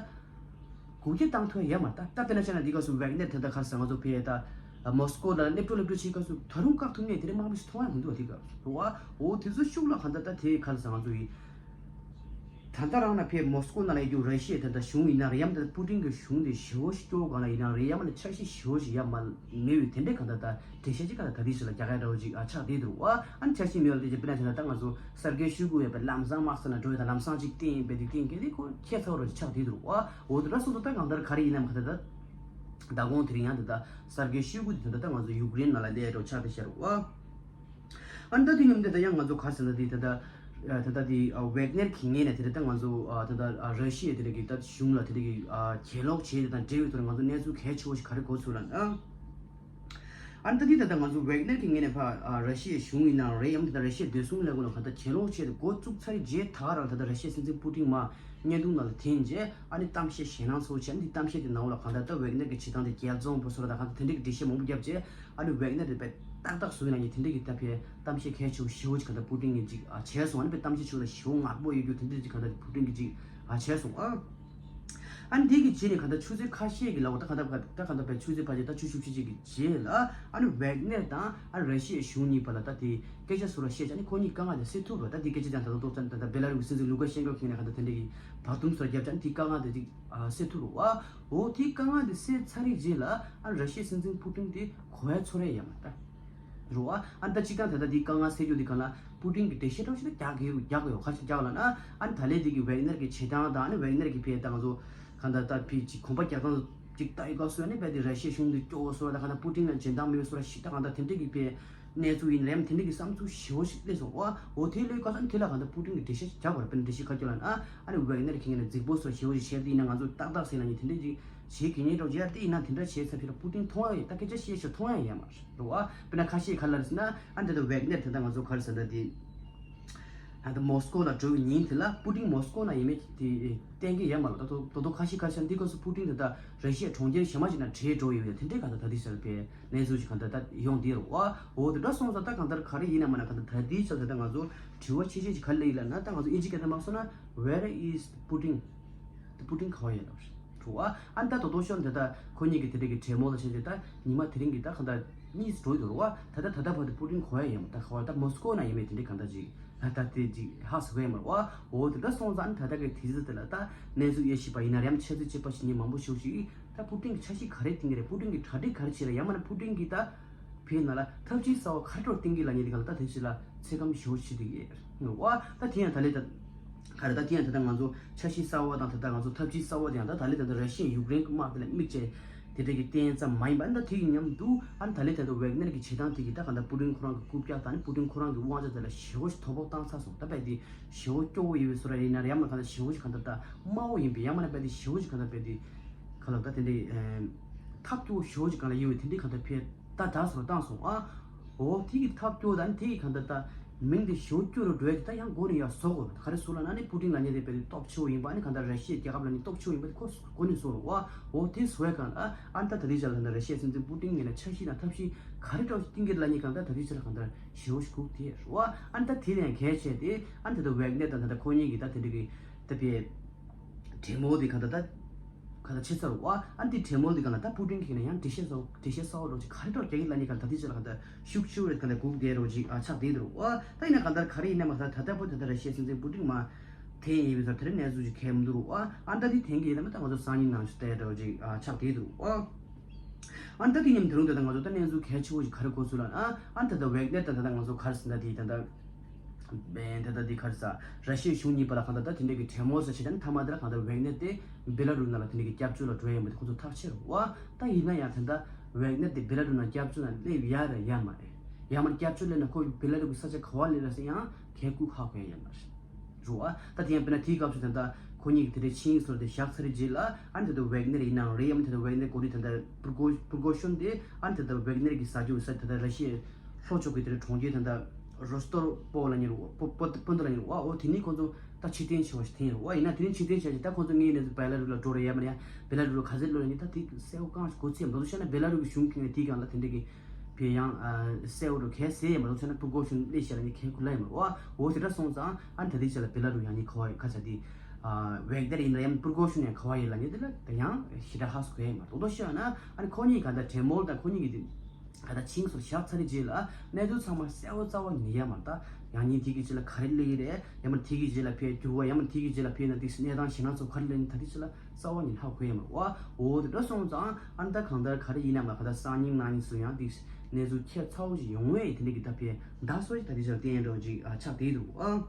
གུག་ཀྱི་བཏང་ཐུབ་ཡ་མ་རེད། ད་ད་དཔེར་ན་བྱས་ན་དེ་ག་སུ་ཝེག་ནེར་དེ་ད་ག་ས་ང་ཚོ་ཕེ་ད། མོ་སི་ཀོ་ལ་སླེབས་འགྲོ་སླེབས་འགྲོ་ཆེ་ག་སུ་ད་རུང་བཀག་ཐུབ་ནས་དེ་རིང་དམག་མི་ཞིག་མཐོང་ཡ་མི་འདུག་བ་དེ་ག་སུ་བ། འོ་དེ་ཚོ་ཤུགས་ལ་ག་ད་ད་དེ་ག་ས་ང་ཚོ་ཡི། ད་ལྟ་རང་ན་ཕེབས་མོ་སི་ཀོ་ནང་ལ་ཡོད་རྒྱུ་ར་ཤི་ཡའི་ད་ལྟ་གཞུང་ཡིན་ན་རེད་ཡང་ད་ལྟ་པུ་ཏིན་གྱི་གཞུང་དེ་ཞེ་པོ་ཞིག་སྐྱོ་བོ་གང་ལ་ཡིན་ན་རེད་ཡང་མ་ནི་འཆར་གཞི་ཞེ་པོ་ཞིག་ཡ་མ་མེད་པའི་དེ་འདྲའི་གང་ལྟར་ད་འགྲེལ་བཤད་ཅིག་གང་ལྟར་ད་ལྟའི་ཆར་ལ་རྒྱ་གར་འདྲ་བོ་ཅིག་ཨ་ཆགས་བསྡད་འདུག་བ། ཨ་ནི་འཆར་གཞི་མེད་པ་དེ་ཅིག་དཔེར་ན་བྱས་ན་ད་ང་ཚོ་སར་གེ་ཤོའི་གུ་ཡོད་པའི་ལམ་སང་དམག་ས་ན་འགྲོ་ཡ་ད་ལམ་སང་ཅིག་བསྟན་ཡིན་པའི་དེ་བསྟན་མཁན་དེ་ཁོ་ཁྱད་མཚར་བོ་ར་ཅིག་ཆགས་བསྡད་འདུག་བ། འོ་དེ་འདྲ་སོང་ཙང་ད་གང་ལྟར་ག་རེ་ཡིན་ནམ་ག་ད་ད་ད་དགོང་དེ་རིང་ཡང་ད་ད་སར་གེ་ཤོའི་གུ་དེ་ད་ད་ང་ཚོ་ཡུཀ་རེན་ནང་ལ་སླེབས་འགྲོ་ཆགས་བསྡད་ཤག་བ། ཨ་ནི་ད་དེ་མཉམ་དུ་ད་ཡང་ང་ཚོ་ག་ཟེར་ན་དེ་ད་ལྟ་ད་ལྟ་དེ་ཝེག་ནེར་གྱི་ངོས་ནས་དེ་ད་ལྟ་ང་ཚོ་ད་ལྟ་ར་ཤི་ཡའི་དེ་འདྲ་གི་ད་གཞུང་ལ་དེ་འདྲ་གི་གྱེན་ལོག་བྱས་དེ་དང་འབྲེལ་བའི་ཐོག་ནས་ང་ཚོ་གནས་ཚུལ་གལ་ཆེ་བོ་ཞིག་ག་རེ་གོ་ཚུལ་ལ་ཨ་ནི་ད་དེ་ད་ལྟ་ང་ཚོ་ཝེག་ནེར་གྱི་ངོས་ནས་ཕ་ར་ཤི་ཡའི་གཞུང་ཡིན་ན་རེད་ཡང་ད་ལྟ་ར་ཤི་ཡའི་བདེ་སྲུང་ལས་ཁུངས་ལ་ག་ད་གྱེན་ལོག་བྱས་ཏེ་འགོ་བཙུགས་ཚར་རྗེས་ད་ག་རང་ད་ལྟ་ར་ཤི་ཡའི་སྲིད་འཛིན་པུ་ཏིན་མ་ བརྙན་ཐུང་ནང་ལ་འཐེན་རྗེས་ཨ་ནི་གཏམ་བཤད་ཞེད་སྣང་ཚོ་བྱས། ཨ་ནི་གཏམ་བཤད་དེ་ནང་ལ་གང་ལྟར་ད་ཝེག་ནེར་གྱི་བྱེད་སྟངས་དེ་རྒྱལ་བཙོང་པོ་སོགས་ལ་གང་ལྟར་དེ་འདྲའི་གི་འགྲེལ་བཤད་མང་པོ་བརྒྱབ་རྗེས། ཨ་ནི་ཝེག་ནེར་དེ་དཔེ་ཏག་ཏག་བཟོ་ཡིན་ན་ཡིན་དེ་འདྲའི་གི་ད་ཕའི་གཏམ་བཤད་གལ་ཆེ་བོ་ཞེ་བོ་ཅིག་གང་ལྟར་པུ་ཏིན་གྱིས་ཅིག་ཨ་བྱས་སོང་། ཨ་ནི་དཔེ་གཏམ་བཤད་ཆུ་ལ་ཞེ་བོ་ངར་པོ་ཡོད་རྒྱུ་དེ་འདྲའི་ཅིག་གང་ལྟར་པུ་ཏིན་གྱིས་ཅིག་ཨ་བྱས་སོང་ཨ། ཨ་ནི་འདི་གི་རྗེས་ནས་གང་ལྟར་ཆུ་ཚོད་ཁ་ཤས་ཀྱི་ལ་འོ་ད་གང་ལྟར་ད་གང་ལྟར་བས་ཆུ་ཚོད་ཕལ་ཆེར་ད་བཅུ་བཅུ་བཞི་ཅིག་གི་རྗེས་ལ་ཨ་ནི་ཝེག་ནེར་དང་ཨ་ར་ཤི་ཡའི་གཞུང་གཉིས་བར་ལ་ད་དེ་སྐད་ཆ་ཟུར་ལ་བཤད་ཅིག་ཨ་ནི་ཁོ་གཉིས་དཀའ་ངལ་དེ་སེལ་ཐུབ་རོགས། ད་དེ་སྐད་ཆ་ཀྱང་ད་ལྟ་ཏོག་ཙམ་ད་ལྟ་བེ་ལ་རུ་སྲིད་འཛིན་ལུ་ཀ་ཤན་ཀོ་ཁེ་ནས་གང་ལྟར་དེ་འདྲ་གི་བར་འདུམ་ཟུར་རྒྱབ་ཅིག་ཨ་ནི་དེ་དཀའ་ངལ་དེ་ཅིག་ཨ་སེལ་ཐུབ་རོགས། ཨ་འོ་དེ་དཀའ་ངལ་དེ་སེལ་ཚར་རེད་རྗེས་ལ་ཨ་ར་ཤི་ཡའི་སྲིད་འཛིན་པུ་ཏིན་དེ་གོ་བའི་ཚོར་རེ་ཡ་མ་ད། རུ་ཨ་ཨ་ནི་ད་གཅིག་དང་ད་ལྟ་དེའི་དཀའ་ངལ་སེལ་རྒྱུ་དེ་གང་ལ་པུ་ཏིན་གྱི་འགྲེལ་བཤད་འདྲ་བོ་ཞིག་ད་རྒྱག་གི་རྒྱག་གི་ཡོད། ག་ཞིག་རྒྱག་ལ་ན་ཨ་ནི་ད་ལས་དེ་གི་ཝེག་ནེར་གྱི་བྱེད་སྟངས་དང་ཨ་ནི་ཝེག་ནེར་གྱི་ཕའི་ད་ང་ཚོ་གང་ལྟར་ད་ཕི་ཅིག་གོམ་པ་རྒྱག་སྟངས་ཅིག་ལྟ་ཡི་སྐབས་སུ་ཨ་ནི་རྦད་དེ་ར་ཤི་ཡའི་གཞུང་དེ་སྐྱོ་བོ་བཟོ་བ་དང་གང་ལྟར་པུ་ཏིན་ལ་འཇོན་ཐང་མེད་པ་བཟོ་བ་ཞིག་ད་གང་ལྟར་དེ་འདྲ་གི་ཕའི་གནས་ཚུལ་ཡིན་ནའང་དེ་འདྲ་གི་བསམ་ཚུལ་ཞེ་བོ་ཞིག་སླེབས་སོང་། ཨོ་ཨོ་དེ་ལོས་ག་ས་ནི་དེ་ལ་གང་ལྟར་པུ་ཏིན་གྱི་འགྲེལ་བཤད་ཅིག་རྒྱག་དགོས་རེད། དཔེར་ན་འགྲེལ་བཤད་ག་རེ་རྒྱག་ལ་ན་ཨ་ནི་ཝེག་ནེར་གྱི་ངོས་ནས་རྫིག་པོ་བཟོ་བ་ཞེ་བོ་ཞིག་བཤད་དེ་ཡིན་ན་ང་ཚོ་ཏག་ཏག་ཟེར་ན་ཡིན་དེ་འདྲ་ཅིག་བྱེད་ཀྱི་ཉེན་རོགས་བྱས་ཏེ་ཡིན་ན་དེ་འདྲ་བྱས་ཚར་ཕྱིར་པུ་ཏིན་མཐོང་ཡ་ཡོད། ད་སྐད་ཆ་བཤད་ཤོག་མཐོང་ཡ་ཡོད་མ་རེད་བ། དཔེར་ན་ཁ་ཤས་ག་ལ་རེད་ཟེར་ན་ཨ་འདི་ལྟ་ཝེག་ནེར་དེ་འདྲ་ང་ཚོ་ག་རེ་ཟེར་ན་དེ་ཨ་ད་མོ་སི་ཀོ་ལ་འགྲོ་བའི་ཉིན་དེ་ལ་པུ་ཏིན་མོ་སི་ཀོ་ན་ཡིན་མེད་དེ་གཏན་འཁེལ་ཡོད་མ་རེད། ད་དོ་དོ་དོ་ཁ་ཤས་ག་རེ་ཟེར་ན་འདི་སྐབས་སུ་པུ་ཏིན་དེ་ད་ར་ཤི་ཡའི་གྲོང་ཁྱེར་གཞན་མ་ཞིག་ན་བྲོས་འགྲོ་ཡོད་ཡ་དེ་འདྲའི་ག་ད་ད་དེ་ཟེར་བའི་གནས་ཚུལ་ཞིག་ག་ད་ད་ཡོང་དེ་རེད་བ། འོ་དེ་འདྲ་སོང་ཙང་ད་གང་ལྟར་ག་རེ་ཡིན་ན་མ་ན་ག་ད་ད་དེ་ཟེར་ད་ང་ཚོ་དྲི་བ་ཆེ་ཆེ་ཞིག་ག་རེ་སླེབས་ཡོད་ལབ་ན་ད་ང་ཚོ་ཨིན་ཇི་སྐད་ཐོག་མ་སོང་ན། Where is Putin? དེ་པུ་ཏིན་ག་བ་ཡོད་ལབ་རེད་བ། ཨ་ནི་ད་དོ་དོ་ཤོར་འདི་ད་ཁོ་གཉིས་ཀྱི་དེ་རིང་གི་གྲོས་མོལ་ལ་བྱས་ཏེ་ད་ཉི་མ་དེ་རིང་གི་ད་གང་ལྟར་གཉིས་འགྲོ་ཡོད་རེད་བ། ད་ད་ད་ད་བར་དུ་པུ་ཏིན་ག་བ་ཡོད་མ་ད་ག་བ་ད་མོ་སི་ཀོ་ན་ཡིན་མེད་དེ་འདྲའི་གང་ལྟར་ཅིག་ད་ད་དེ་ཅིག་ཧ་སོ་ག་ཡོད་མ་རེད་བ། འོ་དེ་འདྲ་སོང་ཙང་ཨ་ནི་ད་ད་གི་དུས་ཚོད་དེ་ལ་ད་གནས་ཚུལ་དབྱེ་ཞིབ་པ་ཡིན་ན་རེམ་ཆབ་སྲིད་དཔྱད་པ་ཞིག་ནི་མང་པོ་ཞིག་ཅིག་ད་པུ་ཏིན་གྱི་འཆར་གཞི་ག་རེ་བཏིང་གི་རེད། པུ་ཏིན་གྱི་གྲ་སྒྲིག་ག་རེ་བྱས་རེད། ཡང་མིན་ན་པུ་ཏིན་གྱི་ད་བོད་ནང་ལ་ཐབས་ཇུས་གསར་བ་ག་རེ་འདྲ་བཏིང་གི་ལབ་མཁན་དེ་ག་ལ་ད་དེ་ཕྱི་ལ་ཚོད་བགམ་ཞེ་པོ་བྱེད་ཀྱི་ཡོད་རེད་བ། ད་དེ་ཡང་ད་ལས་ད་ག་རེ་ད་དེ་ཡང་ད་ལྟ་ང་ཚོ་འཆར་གཞི་གསར་བ་དང་ད་ལྟ་ང་ཚོ་ཐབས་ཇུས་གསར་བ་དེ་ཡང་ད་ད་ལས་ད་ལྟ་ར་ཤི་ཡ་ཡུཀ་རེན་གྱི་དམག་དེ་ལ་དམིགས་བྱས་དེ་འདྲ་གི་བསྟན་ཙམ་མ་ཡིན་པ་ཨ་ནི་ད་དེ་གི་མཉམ་དུ་ཨ་ནི་ད་ལས་ད་ལྟ་ཝེག་ནེར་གྱི་བྱེད་སྟངས་དེ་གི་ད་ག་ད་པུ་ཏིན་ཁོ་རང་གི་རྐུབ་བཀྱག་དང་ཨ་ནི་པུ་ཏིན་ཁོ་རང་གི་དབང་ཆ་དེ་ལ་ཞེ་པོ་ཞིག་དོ་ཕོག་བཏང་ཚར་སོང་། ད་རྦད་དེ་ཞེ་པོ་སྐྱོ་བོ་ཡིན་པའི་བཟོ་འདྲ་ཡིན་ན་རེད། ཡང་མིན་ན་ག་ད་ཞེ་པོ་ཞིག་ག་ད་ད་དམའ་བོ་ཡིན་པའི་ཡང་མིན་ན་རྦད་དེ་ཞེ་པོ་ཞིག་ག་ད་རྦད་དེ་ག་ལ་ད་དེ་འདྲའི་ཐབས་སྐྱོ་བོ་ཞེ་པོ་ཅིག་གང་ལ་ཡོད་པའི་དེ་འདྲའི་གང་ལྟར་ཕེ་ད་དྲག་སོང་བཏང་སོང་ཨ། འོ་དེ་གི་ཐབས་སྐྱོ་བོ་དང་དེ་གི་གང་ལྟར་ད་མིང་དེ་ཞེ་པོ་སྐྱོ་རུ་འགྲོ་ཡ་དེ་ད་ཡང་མགོ་ནས་ཡར་བཟོ་དགོས། ག་རེ་བཟོ་ལབ་ན་ནི་པུ་ཏིན་ལབ་མཁན་དེ་དཔེ་དེ་སྟོབས་ཆེ་བོ་ཡིན་པ་ནི་གང་ལྟར་ར་ཤི་ཡའི་རྒྱལ་ཁབ་ལ་ནི་སྟོབས་ཆེ་བོ་ཡིན་པ་དེ་ཁོ་མགོ་ནས་བཟོ་རུ་བ། འོ་དེ་བཟོ་ཡ་གང་ལ་ཨ་ནི་ད་ད་རེས་ཆ་ལ་གང་ལྟར་ར་ཤི་ཡའི་སྲིད་འཛིན་པུ་ཏིན་ངོས་ནས་འཆར་གཞི་དང་ཐབས་ཤེས་ག་རེ་འདྲ་བཏིང་གི་རེད་ལབ་མཁན་གང་ལྟར་ད་རེས་ཆ་ལ་གང་ལྟར་ཞེ་པོ་ཞིག་སྒུག་དེ་རུ་བ། ཨ་ནི་ད་དེ་ལས་གལ་ཆེ་དེ་ཨ་ནི་ད་ད་ཝེག་ནེར་དང་ད་ད་ཁོ་གཉིས་ཀྱི་ད་དེ་འདྲ་གི་ད་པའི་གྲོས་མོལ་དེ་གང་ལྟར་ད་གང་ལྟར་ཆེ་ཚར་བ། ཨ་འདི་གྲོས་མོལ་དེ་གང་ལ་ད་པུ་ཏིན་གྱིས་ན་ཡང་འགྲེལ་བཤད་གསར་འགྲེལ་བཤད་གསར་བ་རོགས་ཅིག་ག་རེ་འདྲ་རྒྱག་གི་ལབ་ནི་གང་ལ་ད་དེ་ཅི་ལ་གང་ལྟར་ཤུགས་ཆེ་བ་རེད། གང་ལྟར་སྒུག་བསྡད་རོགས་ཅིག་ཨ་ཆགས་བསྡད་འདུག་བ། ད་ཡིན་ན་གང་ལྟར་ག་རེ་ཡིན་ན་མ་ད་ད་ལྟ་བུ་ད་ལྟ་ར་ཤི་ཡའི་སྲིད་འཛིན་པུ་ཏིན་མ་འཐེན་ཡིན་པའི་ས་དེ་རིང་གནས་ཚུལ་ཅིག་གལ་མི་འདུག་རོགས་ཨ། ཨ་ད་དེ་འཐེན་གྱི་ཡིན་ན་མ་ད་ང་ཚོ་སང་ཉིན་ནང་ཞུ་བལྟས་རོགས་ཅིག་ཨ་ཆགས་བསྡད་འདུག་བ། ཨ་ད་དེ་མཉམ་དུ་རུང་ད་ད་ང་ཚོ་ད་གནས་ཚུལ་གལ་ཆེ་བོ་ཞིག་ག་རེ་གོ་ཚུལ་ལ་ཨ་ཨ་ད་ད་ཝེག་ནེར་ད་ད་ད་ང་ཚོ་ག་རེ་ཟེར་ན་དེ་ད་ད། བན་ད་ལྟ་འདི་ག་རེ་ཟ། ར་ཤི་ཡའི་གཞུང་གཉིས་བར་ལ་གང་ལྟར་ད་དེ་འདྲ་གི་གྲོས་མོལ་ཟེར་བྱས་ད་ནི་མཐའ་མ་དེ་ལ་གང་ལྟར་ཝེག་ནེར་དེ་བེ་ལ་རུ་ནང་ལ་དེ་འདྲ་གི་སྐྱབས་བཅོལ་ལ་འགྲོ་ཡ་ཡིན་པ་དེ་ཁོ་ཚོ་ཐག་ཆོད་རེད་བ། ད་ཡིན་ན་ཡང་ད་ལྟ་ཝེག་ནེར་དེ་བེ་ལ་རུ་ནང་སྐྱབས་བཅོལ་ནང་སླེབས་ཡ་རེད་ཡ་མ་རེད། ཡང་མ་སྐྱབས་བཅོལ་སླེབས་ན་ཁོ་བེ་ལ་རུ་གི་ས་ཆ་ག་བ་སླེབས་རེད་ཟེར་ཡང་གལ་ཁུག་ཧ་གོ་ཡ་ཡོད་མ་རེད། རུ་བ། ད་དེ་ཡང་དཔེར་ན་དེའི་སྐབས་སུ་ད་ལྟ་ཁོ་གཉིས་ཀྱི་དེ་འདྲའི་ཆིངས་ཡིག་སོགས་དེ་བཞག་ཚར་རྗེས་ལ་ཨ་ནི་ད་ལྟ་ཝེག་ནེར་ཡིན་ནའང་རེད། ཡང་མིན་ད་ལྟ་ཝེག་ནེར་གོ་སྒྲིག་ད་ལྟ་པུར་གོ་པུར་གོ་ཤོན་དེ་ཨ་ནི་ད་ལྟ་ཝེག་ནེར་གྱི་ཟ་རྒྱུ་ས་ད་ལྟ་ར་ཤི་ཡའི་ལྷོ་ཕྱོགས་ཀྱི་དེ་འདྲའི་གྲོང་ཁྱེར་ད་ལྟ་རོ་སི་ཏོར་པོ་ལ་ཉེ་རུ་པོ་པོ་པོན་ཏོ་ལ་ཉེ་རུ་བ། འོ་དེ་ནི་ཁོང་ཚོ་ད་ཕྱིར་འཐེན་བྱས་པ་ཞིག་འཐེན་ཡོད་རེད་བ། ཡིན་ན་དེ་ནི་ཕྱིར་འཐེན་བྱས་ཀྱི་ད་ཁོང་ཚོ་ངའི་གནས་ཚུལ་བེ་ལ་རུ་ལ་འགྲོ་རེད་ཡ་མ་རེད་ཡ་བེ་ལ་རུ་ལ་ག་ཚོད་འགྲོ་རེད་ནི་ད་དེ་གསལ་པོ་གང་ཞིག་གོ་ཚད་མ་གཏོགས་བཤད་ན་བེ་ལ་རུ་གི་གཞུང་གི་ངས་དེའི་སྒང་ལ་དེ་འདྲ་གི་བས་ཡང་གསལ་པོ་རུ་གལ་སྲིད་ཡང་མ་གཏོགས་བྱས་ན་པུར་གོ་ཤོན་སླེབས་ཤག་ལ་ནི་གལ་ཁུ་ལ་ཡང་མ་རེད་བ། འོ་དེ་འདྲ་སོང་ཙང་ཨ་ནི་ད་དེ་ཆ་ལ་བེ་ལ་རུ་ཡང་ནི་ག་བ་ཁ་ཆ་དེ་ཝེག་ནེར་ཡིན་ན་ཡང་པུར་གོ་ཤོན་ཡང་ག་བ་ཡིན་ལ་ནི་དེ་ལ་ཡང་ཞེ་དྲག་ཧ་སོ་གོ་ཡ་མ་རེད། དོ་དོ་ཤོད་ན་ཨ་ནི་ཁོ་གཉིས་ག་ད་གྲོས་མོལ་དང་ཁོ་གཉིས་ཀྱི་དེ། ད་ལྟ་ཆིངས་སུ་བཞག་ཚར་རྗེས་ལ་གནས་ཚུལ་ཚང་མ་གསལ་པོ་རྩ་བ་ཉིད་ཡ་མ་ད་ཡང་ཉིན་དེ་གི་རྗེས་ལ་ག་རེ་སླེབས་ཀྱི་རེད། ཡང་མིན་དེ་གི་རྗེས་ལ་ཕེ་འགྱུར་བ་ཡང་མིན་དེ་གི་རྗེས་ལ་ཕེ་ན་དེ་གནས་སྟངས་ཞེ་ན་ཚོ་ག་རེ་སླེབས་ནི་ད་དེ་ཆ་ལ་རྩ་བ་ཉིད་ཧ་གོ་ཡ་མ་རེད་བ། འོ་དེ་འདྲ་སོང་ཙང་ཨ་ནི་ད་གང་ལྟར་ག་རེ་ཡིན་ནའང་ལ་ག་ད་སང་ཉིན་གནངས་ཉིན་སུ་ཡང་དེ་གནས་ཚུལ་ཁྱབ་ཚ་བོ་ཞིག་ཡོང་བས་དེ་འདྲ་གི་ད་ཕེ་ད་སོ་ཞིག་ད་དེ་ཆ་ལ་བསྟན་འགྲོ་ཅིག་ཆགས་བསྡད་འདུག་ཨ།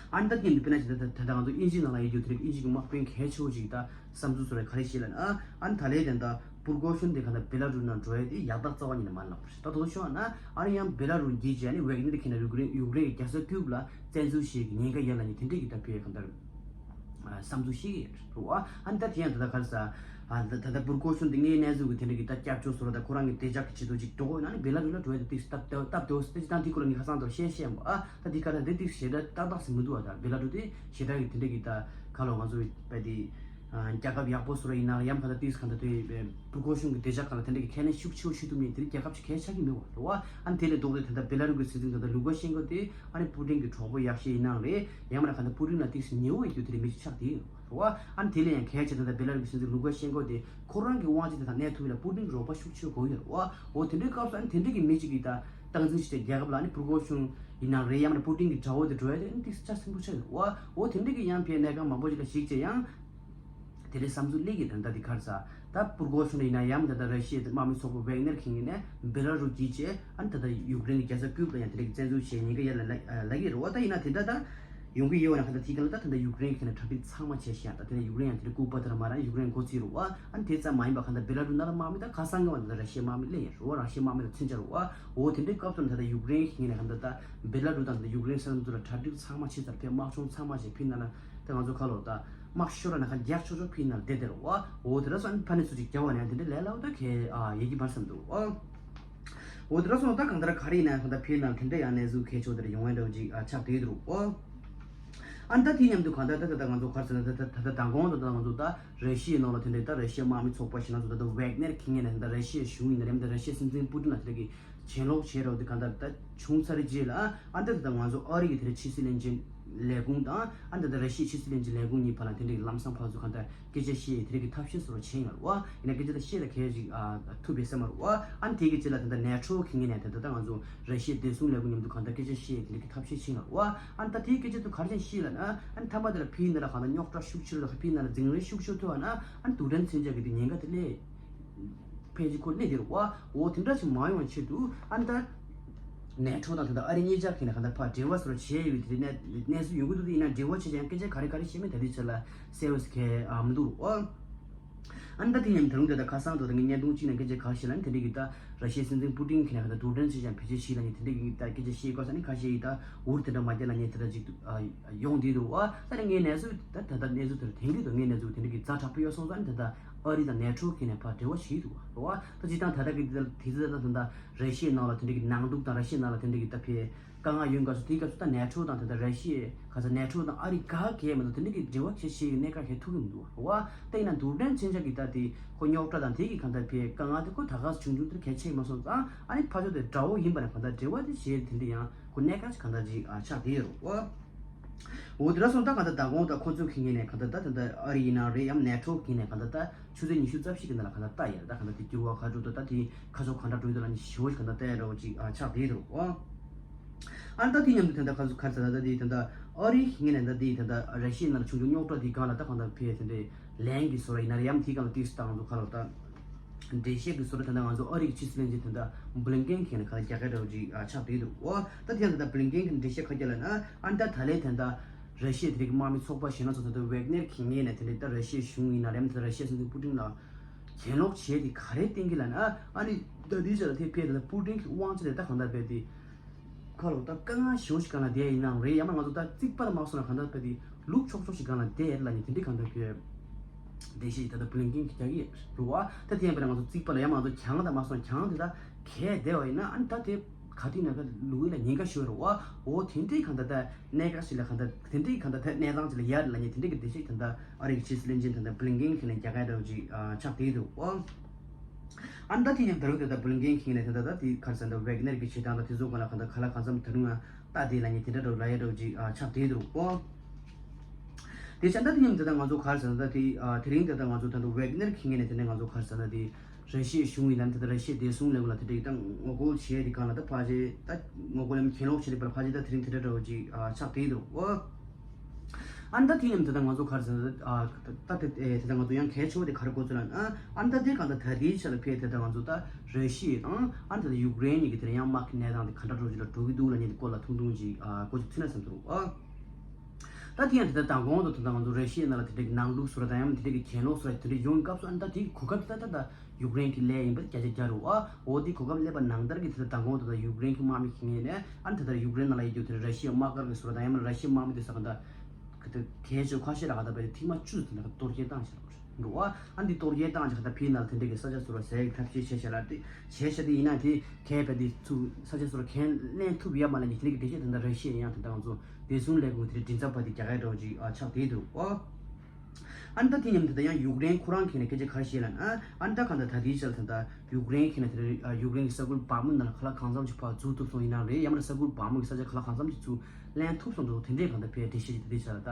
ཨ་ནི་ད་ཀྱི་འདི་དཔེར་ན་ཅིག་ད་ད་ད་ང་ཚོ་དབྱིན་ཇིའི་ནང་ལ་ཡོད་རྒྱུ་དེ་རིང་དབྱིན་ཇི་གི་དམག་དཔོན་གལ་ཆེ་བོ་ཅིག་ད་བསམ་ཚུལ་བཟོ་རེ་ག་རེ་བཤད་ལབ་ན་ཨ་ཨ་ནི་ད་ལས་དེ་ད་པུར་གོ་ཤོན་དེ་ག་ད་བེ་ལ་རུ་ནང་འགྲོ་ཡ་དེ་ཡག་རྟགས་རྩ་བ་ཉིད་ནས་མ་ལབ་རེད། ད་དོ་ཤོག་ན་ཨ་ནི་ཡང་བེ་ལ་རུ་གྱིས་བྱས་ནི་ཝེག་ནེར་ཁྱེད་ནས་ཡུཀ་རེན་ཡུཀ་རེན་གྱི་རྒྱལ་ས་ཀིབ་ལ་བཙན་འཛུལ་བྱེད་ཀྱི་ཉེན་ཁ་ཡོད་ལབ་ནི་དེ་འདྲས་ཀྱི་ད་བེ་ག་ད་བསམ་ཚུལ་བཤད་ཀྱི་རེད་བ། ཨ་ནི་ད་དེ་ཡང་ད་ད་ག་རེ་ཟ་ཨ་ད་ད་ད་པུར་གོ་ཤོན་དེ་ངའི་གནས་ཚུལ་གྱི་དེ་འདྲས་ཀྱི་ད་སྐྱབས་བཅོལ་བཟོ་ར་ད་ཁོ་རང་གི་བདེ་འཇགས་ཀྱི་ཆེད་དུ་ཅིག་འགྲོ་དགོས་ན་ནི་བེ་ལ་རུ་ལ་འགྲོ་ཡ་དེ་ཏིག་སྟབས་སྟབས་སྟབས་བདེ་བོ་སྟེ་ཅི་ད་འདི་ཁོ་ལ་ངས་ཁ་སང་དུ་བཤད་བཤད་མོ་ཨ་ད་འདི་ག་ད་འདི་ཏིག་ཞེ་དྲག་ཏག་ཏག་ཟིན་མི་འདུག་ཨ། ད་བེ་ལ་རུ་དེ་ཞེ་དྲག་གི་དེ་འདྲས་ཀྱི་ད་ ཁ་ལོ་ང་ཚོ་བས་དེ་རྒྱལ་ཁབ་ཡག་པོ་བཟོ་ར་ཡིན་ན་ཡང་ག་ད་ཏིས་ག་ད་དེ་བུ་གོ་གཞུང་གི་བདེ་འཇགས་ག་ལ་དེ་འདྲ་གི་ཁས་ལེན་ཤུགས་ཆེ་བོ་བྱེད་ཐུབ་མེད་དེ་རྒྱལ་ཁབ་ཅིག་གལ་ཆགས་ཀྱི་མེད་བ་རེད་བ། ཨ་ནི་དེ་ལས་ལྡོག་སྟེ་ད་ལྟ་བེ་ལ་རུ་གི་སྲིད་འཛིན་ད་ལྟ་ལུ་ཀ་ཤན་ཀོ་དེ་ཨ་ནི་པུ་ཏིན་གི་གྲོགས་པོ་ཡག་ཤོས་ཡིན་ནའང་རེད། ཡང་མིན་ན་ག་ད་པུ་ཏིན་ལ་ཏིས་ཉེ་བོ་ཡིན་རྒྱུ་དེ་རེད་མི་ཅིག་ཆགས་དེ་རེད་བ། ཨ་ནི་དེ་ལས་ཡང་གལ་ཆེ་ད་ལྟ་བེ་ལ་རུ་གི་སྲིད་འཛིན་ལུ་ཀ་ཤན་ཀོ་དེ་ཁོ་རང་གི་དབང་ཆ་དེ་དང་གནས་ཐུབ་ཡིན་ལ་པུ་ཏིན་གི་རོགས་པ་ཤུགས་ཆེ་བོ་དགོས་ཡོད་རེད་བ། འོ་དེ་འདྲའི་སྐབས་སུ་ཨ་ནི་དེ་འདྲའི་གི་མི་ཅིག་གིས་ད་སྟངས་འཛིན་བྱས་ཏེ་རྒྱལ་ཁབ་ལ་ཨ་ནི་པུ་གོ་གཞུང་ཡིན་ན་རེད། ཡང་མིན་ན་པུ་ཏིན་གི་དགྲ་བོ་དེ་འགྲོ་ཡ་དེ་ཨ་ནི་ཏིག་ཙམ་སེམས་ཁུར་ཆགས་ཡོད་རེད་བ། འོ་དེ་འདྲ་གི་ཡང་ཕའི་གནད་འགག་མང་པོ་ཞིག་ལ་གཞིགས་བྱས་ཡང་། དེ་འདྲའི་བསམ་ཚུལ་སླེབས་ཀྱི་རེད། ད་འདི་ག་རེ་ཟ། ད་པུར་གོ་ཤོ་ན་ཡིན་ན་ཡང་ད་ལྟ་ར་ཤི་ཡའི་དམག་མི་ཚོགས་པ་ཝེག་ནེར་ཁེ་ངན་ནས་བེ་ལ་རུ་བརྒྱུད་བྱས་ཨ་ནི་ད་ལྟ་ཡུཀ་རེན་གྱི་རྒྱལ་ས་ཀིབ་ལ་ཡང་དེ་འདྲ་གི་བཙན་འཛུལ་བྱས་ཉེན་ཁ་ཡར་ལ་ལ་ལ་གི་རེད་བ། ད་ཡིན་ན་དེ་འདྲ་ད་ཡོང་གི་ཡོད་ན་ག་ད་དེའི་སྒང་ལ་ད་ད་ལྟ་ཡུཀ་རེན་གྱི་ནས་གྲ་སྒྲིག་ཚང་མ་བྱས་ཤག་ད་དེ་ནས་ཡུཀ་རེན་ཡང་དེ་འདྲ་ལྐུགས་པ་དེ་ལ་མ་ར་ཡུཀ་རེན་འགོ་ཚུགས་རེད་བ། ཨ་ནི་དེ་ཙམ་མ་ཡིན་པ་ག་ད་བེ་ལ་རུ་ནང་ལ་དམག་མི་ད་ཁ་སང་གི་བ་ད་ད་ར་ཤི་ཡའི་དམག་མི་སླེབས་ཡོད་རེད་བ། ར་ཤི་ཡའི་དམག་མི་ད་མཚོན་ཆ་རེད་བ། འོ་དེ་འདྲའི་སྐབས་སུ་ད་ལྟ་ཡུཀ་རེན་གྱི་ངོས་ནས་ག་ད་ད་བེ་ལ་རུ་དང་ད་ལྟ་ཡུཀ་རེན་ས་མཚམས་ཚོ་ལ་གྲ་སྒྲིག་ཚང་མ་བྱས་ཚར། ཕའི་དམག་སྦྱོང་ཚང་མ་བྱས། ཕའི་ནང་ལ་ད་ང་ཚོ་ཁ་ལོ་ད་དམག་ཤོར་ན་ཁ་རྒྱག་ཆོག་ཆོག་ཕའི་ནང་ལ་བསྡད་དེ་རེད་བ། འོ་དེ་འདྲ་སོང་ཨ་ནི་ཕ་ནས་ཚུར་ཅིག་རྒྱག་བ་ནས་དེ་འདྲ་ལས་སླ་བོ་ད་གལ་ཨ་ཡོད་ཀྱི་མ་རེད་བསམ་འདུག་བ། འོ་དེ་འདྲ་སོང་ད་གང་ལྟར་ག་རེ་ཡིན་ན་གང་ལྟར་ཕའི་ནང་དེ་འདྲ་ཡང་གནས་ཚུལ་གལ་ཆེ་བོ་དེ་འདྲ་ཡོང་ཡ་འདྲ་བོ་ཅིག་ཨ་ཆགས་བསྡད་འདུག་བ། ཨ་ནི་ད་དེ་མཉམ་དུ་གང་ལྟར་ད་ད་ད་ང་ཚོ་ག་རེ་ཟེར་ན་ད་ད་ད་ད་མདང་དགོང་དུ་ད་ང་ཚོ་ད་ར་ཤི་ཡའི་ནང་ལ་དེ་འདྲའི་ད་ར་ཤི་ཡའི་དམག་མི་ཚོགས་པ་ཞིག་ང་ཚོ་ད་ད་ཝེག་ནེར་ཁེ་ངན་ནས་ད་ར་ཤི་ཡའི་གཞུང་ཡིན་ན་རེད། ད་ར་ཤི་ཡའི་སྲིད་འཛིན་པུ་ཏིན་ལ་དེ་འདྲ་གི་གྱེན་ལོག་བྱས་རོགས་དེ་གང་ལྟར་ད་བྱུང་ཚར་རྗེས་ལ་ཨ་ད་ད་ང་ཚོ་ཨ་རི་གི་དེ་ར་ཕྱི་སྲིད་བློན་ཆེན་ལས་ཁུངས་དང་ཨ་ད་ད་ར་ཤི་ཡའི་ཕྱི་སྲིད་བློན་ཆེན་ལས་ཁུངས་གཉིས་བར་ལ་དེ་འདྲའི་ལམ་སང་ཕར་ཚུར་གང་ལྟར་སྐད་ཆ་བཤད་དེ་རིགས་ཀྱི་ཐབས་ཤེས་སོགས་བྱས་ཡོད་རེད་བ། ཡིན་ན་སྐད་ཆ་ད་བཤད་ད་གལ་ཞིག་ཨ་ཐུབ་པའི་སེམས་མ་རེད་བ། ཨ་ནི་དེ་གི་རྗེས་ལ་ད་ལྟ་ནེ་ཊོ་གི་ངོས་ནས་ད་ལྟ་ང་ཚོ་ར་ཤི་ཡའི་བདེ་སྲུང་ལས་ཁུངས་མཉམ་དུ་གང་ལྟར་སྐད་ཆ་བཤད་དེ་རིགས་ཀྱི་ཐབས་ཤེས་བྱས་ཡོད་རེད་བ། ཨ་ནི་ད་དེའི་སྐད་ཆ་ད་ག་རེ་བྱས་ཤེས་ལབ་ན་ཨ་ནི་མཐའ་མ་དེ་ལ་ཕའི་ནང་ལ་གང་ལྟར་རྙོག་དྲ་ཤུགས་ཆེ་རུ་དང་ཕའི་ནང་ལ་འཛིང་རེས་ཤུགས་ཆེ་ཐུབ་པ་ན་ཨ་ནི་རྡུལ་ཕྲན་མཚོན་ཆ་གི་དེ་ཉེན་ཁ་དེ་སླེབས། ཕལ་ཆེར་ཁོ་སླེབས་དེ་རེད་བ། འོ་དེ་འདྲ་ཞིག་མ་ཡོང་ཆེད་དུ་ཨ་ནི་ད་ནེ་ཊོ་དང་ད་ལྟ་ཨ་རི་གཉིས་ཆ་གི་ནས་གང་ལྟར་ཕར་འབྲེལ་བ་སོགས་བྱས་ཡོད་དེ་གནས་གནས་ཚུལ་ཡོང་གི་འདུག་དེ་ཡིན་ན་འབྲེལ་བ་བྱས་ཀྱང་སྐད་ཆ་ག་རེ་ག་རེ་བཤད་མིན་ད་ལྟའི་ཆ་ལ་གསལ་བོ་ཞིག་གང་ཡང་མི་འདུག་རེད་བ། ཨ་ནི་ད་དེ་ཡང་ད་རུང་དེ་ད་ཁ་སང་དུ་ད་ངས་བརྙན་ཐུང་གཅིག་ནང་སྐད་ཆ་ག་རེ་བཤད་ལབ་ན་དེ་འདྲ་གི་ད་ར་ཤི་ཡའི་སྲིད་འཛིན་པུ་ཏིན་གི་ནས་གང་ལྟར་རྡུལ་ཕྲན་མཚོན་ཆ་ཕལ་ཆེར་ཞིག་ལ་ནི་དེ་འདྲ་གི་ད་སྐད་ཆ་བཤད་སྐབས་སུ་ནི་ཁ་ཤས་ཡིས་ད་འུར་དེ་འདྲ་མ་རྒྱག་ལབ་མཁན་དེ་འདྲ་ཅིག་ཡོང་བསྡད་འདུག་བ། ད་ནི་ངས་གནས་ཚུལ་ད་ད་ད་གནས་ཚུལ་དེ་འདྲ་དྲན་གྱི་འདུག་ངས་གནས་ཚུལ་དེ་འདྲ་གི་ཛ་དྲག་པོ་ཡོད་སོང་ཙང་ནི་ད་ད་ཨ་རི་དང་ནེ་ཊོ་གི་ནས་ཕར་འབྲེལ་བ་བྱས་འདུག་བ། ད་སྤྱིར་བཏང་ད་ལྟ་གི་དེ་དེ་ད་ད་ད་ར་ཤི་ཡའི་ནང་ལ་དེ་འདྲ་གི་ནང་འདུག་དང་ར་ཤི་ཡའི་ནང་ལ་དེ་འདྲ་གི་ད་ཕའི་དཀའ་ངལ་ཡོང་སྐབས་སུ་དེའི་སྐབས་སུ་ད་ནེ་ཊོ་དང་དེ་ད་ར་ཤི་ཡའི་ག་ས་ནེ་ཊོ་དང་ཨ་རི་ག་གེ་མ་གཏོགས་དེ་འདྲ་གི་འབྲེལ་བ་གལ་ཆེ་གི་གནད་འགག་གལ་ཐུག་གི་མི་འདུག་བ། ད་ཡིན་ན་རྡུལ་ཕྲན་མཚོན་ཆ་གི་ད་དེ་ཁོ་རྙོག་དྲ་དང་དེ་གི་གང་ལྟར་ཕའི་དཀའ་ངལ་དེ་ཁོ་ད་ག་ས་བྱུང་བྱུང་དེ་གལ་ཆེ་གི་མ་སོང་ཙང་ཨ་ནི་ཕར་ཕྱོགས་དེ་དགྲ་བོ་ཡིན་པ་ན་གང་ལྟར་འབྲེལ་བ་དེ་བྱས་དེ་འདྲ་ཡང་ཁོ་གནད་འགག་ཅིག་གང་ལྟར་ཅིག་ཆགས་བསྡད་ཡོད་རེད་བ། འོ་དེ་འདྲ་སོང་ད་གང་ལྟར་མདང་དགོང་ད་ཁོ་ཚོ་གི་ངོས་ནས་གང་ལྟར་ད་ད་ལྟ་ཨ་རི་ཡིན་ན་རེད་ཡང་ནེ་ཊོ་གི་ངོས་ནས་གང་ལྟར་ད་ཆུ་ཚོད་ཉི་ཤུ་རྩ་བཞི་གི་ནང་ལ་གང་ལྟར་ལྟ་ཡོད་རེད། ད་གང་ལྟར་དེ་འགྱུར་བ་ག་འགྲོ་འདུག་ད་དེ་ཁ་ཕྱོགས་ག་འདྲ་འགྲོ་འདུག་ལབ་ནས་ཞེ་པོ་ཞིག་གང་ལྟར་ལྟ་ཡ་འདྲ་བོ་ཅིག་ཆགས་བསྡད་ཡོད་རེད་བ། ཨ་ནི་ད་དེ་མཉམ་དུ་ད་ལྟ་ག་ཚོད་ག་རེ་ཟེར་ན་ད་དེ་ད་ལྟ་ཨ་རི་ངོས་ནས་ད་དེ་ད་ལྟ་ར་ཤི་ཡའི་ནང་ལ་བྱུང་བའི་རྙོག་དྲ་དེའི་སྒང་ལ་ད་གང་ལྟར་ཕའི་དེ་འདྲའི་ལན་གྱི་བཟོ་འདྲ་ཡིན་ན་རེད་ཡང་དེའི་སྒང་ལ་ཏིག་ཙམ་ད་ང་ཚོ་ག་ལ་ད་འགྲེལ་བཤད་ཀྱི་བཟོ་འདྲ་ད་ལྟ་ང་ཚོ་ཨ་རི་གི་ཕྱི་སྲིད་བློན་ཆེན་ད་ལྟ་བྷི་ལིན་ཀེན་གྱི་ནས་ག་ལ་རྒྱག་གི་འདྲ་བོ་ཅིག་ཆགས་བསྡད་འདུག་འོ་ད་དེ་ཡང་ད་ལྟ་བྷི་ལིན་ཀེན་གྱི་འགྲེལ་བཤད་ག་རེ་རྒྱག་ལབ་ན་ཨ་ནི་ད་ད་ལན་དེ་འདྲ་ར་ཤི་ཡའི་དེ་རིགས་དམག་མི་ཚོགས་པ་གཞན་སྣ་ཚོགས་ད་ལྟ་ཝེག་ནེར་གྱི་ངོས་ནས་དེ་འདྲའི་ད་ར་ཤི་ཡའི་གཞུང་ཡིན་ན་རེད་ད་ར་ཤི་ཡའི་སྲིད་འཛིན་པུ་ཏིན་ལ་གྱེན་ལོག་བྱས་ཏེ་ག་རེ་བསྟན་གྱི་ལབ་ན་ཨ་ནི་ད་དེའི་ཆ་ལ་དེ་ཕེ་ད་ལྟ་པུ་ཏིན་གྱི་དབང་ཆ་དེ་ད་གང་ལྟར་བས་ཏེ། ཁ་ལོ་ད་དཀའ་ངལ་ཞེ་པོ་ཞིག་སྒང་ལ་བསྡད་ཡིན་ནའང་རེད། ཡང་མིན་ང་ཚོ་ད་རྩིག་པ་ལ་མ་སོང་ན་གང་ལྟར་ད་དེ་ལུག་ཆོག་ཆོག་ཞིག་སྒང་ལ་བསྡད་ཡོད་ལབ་ནས་དེ་འདྲའི་གང་ལྟར་གྱི་འགྲེལ་བཤད་ད་ལྟ་བྷི་ལིན་ཀེན་གྱིས་རྒྱག་གི་ཡོད་རེད་བ། ད་དེ་ཡང་བས་ན་ང་ཚོ་རྩིག་པ་ལ་ཡང་མིན་ང་ཚོ་གྱང་ད་མ་སོང་ན་གྱང་དེ་ད་གས་བསྡད་པ་ཡིན་ན་ཨ་ནི་ད་དེ་ག་དུས་ན་ད་ལུག་ཡིན་ལ་ཉེན་ཁ་ཞེ་པོ་རེད་བ། འོ་དེ་འདྲའི་གང་ལྟར་ད་གནད་འགག་ཞིག་ལ་གང་ལྟར་དེ་འདྲའི་གང་ལྟར་ད་གནས་སྟངས་ཅིག་ལ་ཡོད་རེད་ལབ་ནས་དེ་འདྲའི་གི་འགྲེལ་བཤད་ད་ལྟ་ཨ་རི་གི་ཕྱི་སྲིད་བློན་ཆེན་ད་ལྟ་བྷི་ལིན་ཀེན་གྱིས་ནས་རྒྱག་གི་ཡོད་འདྲ་བོ་ཅིག་ཆགས་བསྡད་འདུག་བ། ཨ་ནི་ད་དེ་ཡང་ད་རུང་དེ་ད་བྷི་ལིན་ཀེན་གྱིས་ནས་དེ་ད་ད་དེ་ག་རེ་ཟེར་ན་ཝེག་ནེར་གྱི་བྱེད་སྟངས་ལ་དེ་ཚོ་སྒང་ལ་གང་ལྟར་ག་ལ་གང་འཚམ་ད་རུང་ཡང་ལྟ་དེ་ལ་ཉེ་དེ་འདྲ་འདྲ་ལ་ཡ་འདྲ་བོ་ཅིག་ཆགས་བསྡད་འདུག་གོ། དེ་བྱས་ད་དེ་མཉམ་དུ་ད་ང་ཚོ་ག་རེ་ཟེར་ན་ད་དེ་དེ་རིང་དེ་ད་ང་ཚོ་ད་ད་ཝེག་ནེར་གྱི་ངོས་ནས་དེ་ནས་ང་ཚོ་ག་རེ་ཟེར་ན་དེ་ར་ཤི་ཡའི་གཞུང་ཡིན་ན་དེ་ད་ར་ཤི་ཡའི་བདེ་སྲུང་ལས་ཁུངས་ལ་དེ་འདྲ་ཡི་ད་ངོ་རྒོལ་བྱས་དེ་སྒང་ལ་ད་ཕལ་ཆེར་ད་ངོ་རྒོལ་ལམ་གྱེན་ལོག་བྱས་དེ་པར་ཕལ་ཆེར་ད་དེ་རིང་དེ་འདྲ་འདྲ་བོ་ཅིག་ཆགས་བསྡད་འདུག་གོ། ཨ་ནི་ད་དེ་མཉམ་དུ་ད་ང་ཚོ་ག་རེ་ཟེར་ན་ད་ད་དེ་དེ་ད་ང་ཚོ་ཡང་གལ་ཆེ་བོ་དེ་ག་རེ་གོ་ཚུལ་ལ་ཨ་ཨ་ནི་ད་དེ་གང་ལྟར་ད་དེའི་ཆ་ལ་ཕེ་དེ་ད་ང་ཚོ་ད་ར་ཤི་ཡ་དང་ཨ་ནི་ད་ཡུཀ་རེན་གཉིས་ཀྱི་དེ་ཡང་དམག་གི་གནས་སྟངས་དེ་ག་འདྲ་འགྲོ་ཅིག་ལ་འགྲོ་གི་འདུག་ལབ་མཁན་དེ་སྐོར་ལ་ཐུང་ཐུང་ཅིག་གོ་ཅིག་ཚུད་ན་བསམ་འདུག་ཨ། ད་དེ་ཡང་དེ་ལྟར་མདང་དགོང་དུ་ད་ལྟ་ང་ཚོ་ར་ཤི་ཡའི་ནང་ལ་དེ་འདྲའི་ནང་ལུགས་སུ་ར་དང་ཡང་དེ་འདྲའི་གི་གྱེན་ལོག་སུ་ར་དེ་འདྲའི་ཡོང་སྐབས་སུ་ཨ་ནི་ད་དེ་གོ་སྐབས་དེ་ད་ད་ད་ཡུཀ་རེན་གྱི་ལས་ཡིན་པ་བརྒྱ་ཆ་བརྒྱ་རུ་ཨ། འོ་དེ་གོ་སྐབས་སླེབས་པ་ནང་ལྟར་གྱི་དེ་ལྟར་མདང་དགོང་དུ་ད་ཡུཀ་རེན་གྱི་དམག་མི་གི་ངོས་ནས་ཨ་ནི་དེ་ལྟར་ཡུཀ་རེན་ནང་ལ་ཡོད་རྒྱུ་དེ་ར་ཤི་ཡའི་དམག་སྒར་གྱི་སུ་ར་དང་ཡང་མིན་ར་ཤི་ཡའི་དམག་མི་དེ་ས་ག་ད་ག་དེ་གལ་ཆེ་ཁ་ཤས་ར་ག་ད་པའི་ཐིག་མ་བཅུ་དེ་ལ་གཏོར་སྐྱོན་བཏང་ཞིག་འགྲོ་བ། ཨ་འདི་གཏོར་སྐྱོན་བཏང་ཅིག་ད་ཕི་ནང་དེ་འདྲ་གི་ས་ཆ་སོ་སོར་ཟས་ཀྱི་ཐབས་ཤེས་བྱས་བྱས་ལ་དེ་བྱས་བྱས་དེ་ཡིན་ན་དེ་གས་པ་དེ་ཚུ་ས་ཆ་སོ་སོར་གས་ལེན་ཐུབ་ཡ་མ་ལ་ཉི་ཁྱེད་ཀྱི་འགྲེལ་བཤད་དེ་འདྲ་རེ་བཤད་ཡང་དེ་འདྲ་ང་ཚོ་བདེ་སྲུང་ལས་ཁུངས་དེ་འདྲའི་མགྲིན་ཚབ་པ་དེ་རྒྱ་གར་འདྲ་བོ་ཅིག་ཨ་ཆགས་བསྡད་འདུག་ཨོ། ཨ་ནི་ད་དེ་མཉམ་དུ་ད་ཡང་ཡུཀ་རེན་ཁོ་རང་ཁེ་ནས་སྐད་ཆ་ག་རེ་བཤད་ལབ་ན། ཨ་ནི་ད་གང་ལྟར་ད་ལྟའི་ཆར་ད་ལྟ་ཡུཀ་རེན་ཁེ་ནས་དེ་རིང་ཡུཀ་རེན་གྱི་ས་ཁུལ་བག་མོ་ནང་ལ་ག་ལ་གང་འཚམ་ཅིག་ཕར་འཛུལ་ཐུབ་སོང་ཡིན་ན་རེད། ཡང་མིན་ན་ས་ཁུལ་བག་མོ་གི་ས་ཆ་ག་ལ་གང་འཚམ་ཅིག་ཚུར་ལེན་ཐུབ་སོང་འདུག་དེ་འདྲའི་གང་ལྟར་ཕའི་འགྲེལ་བཤད་ཅིག་ད་ལྟའི་ཆར་ད་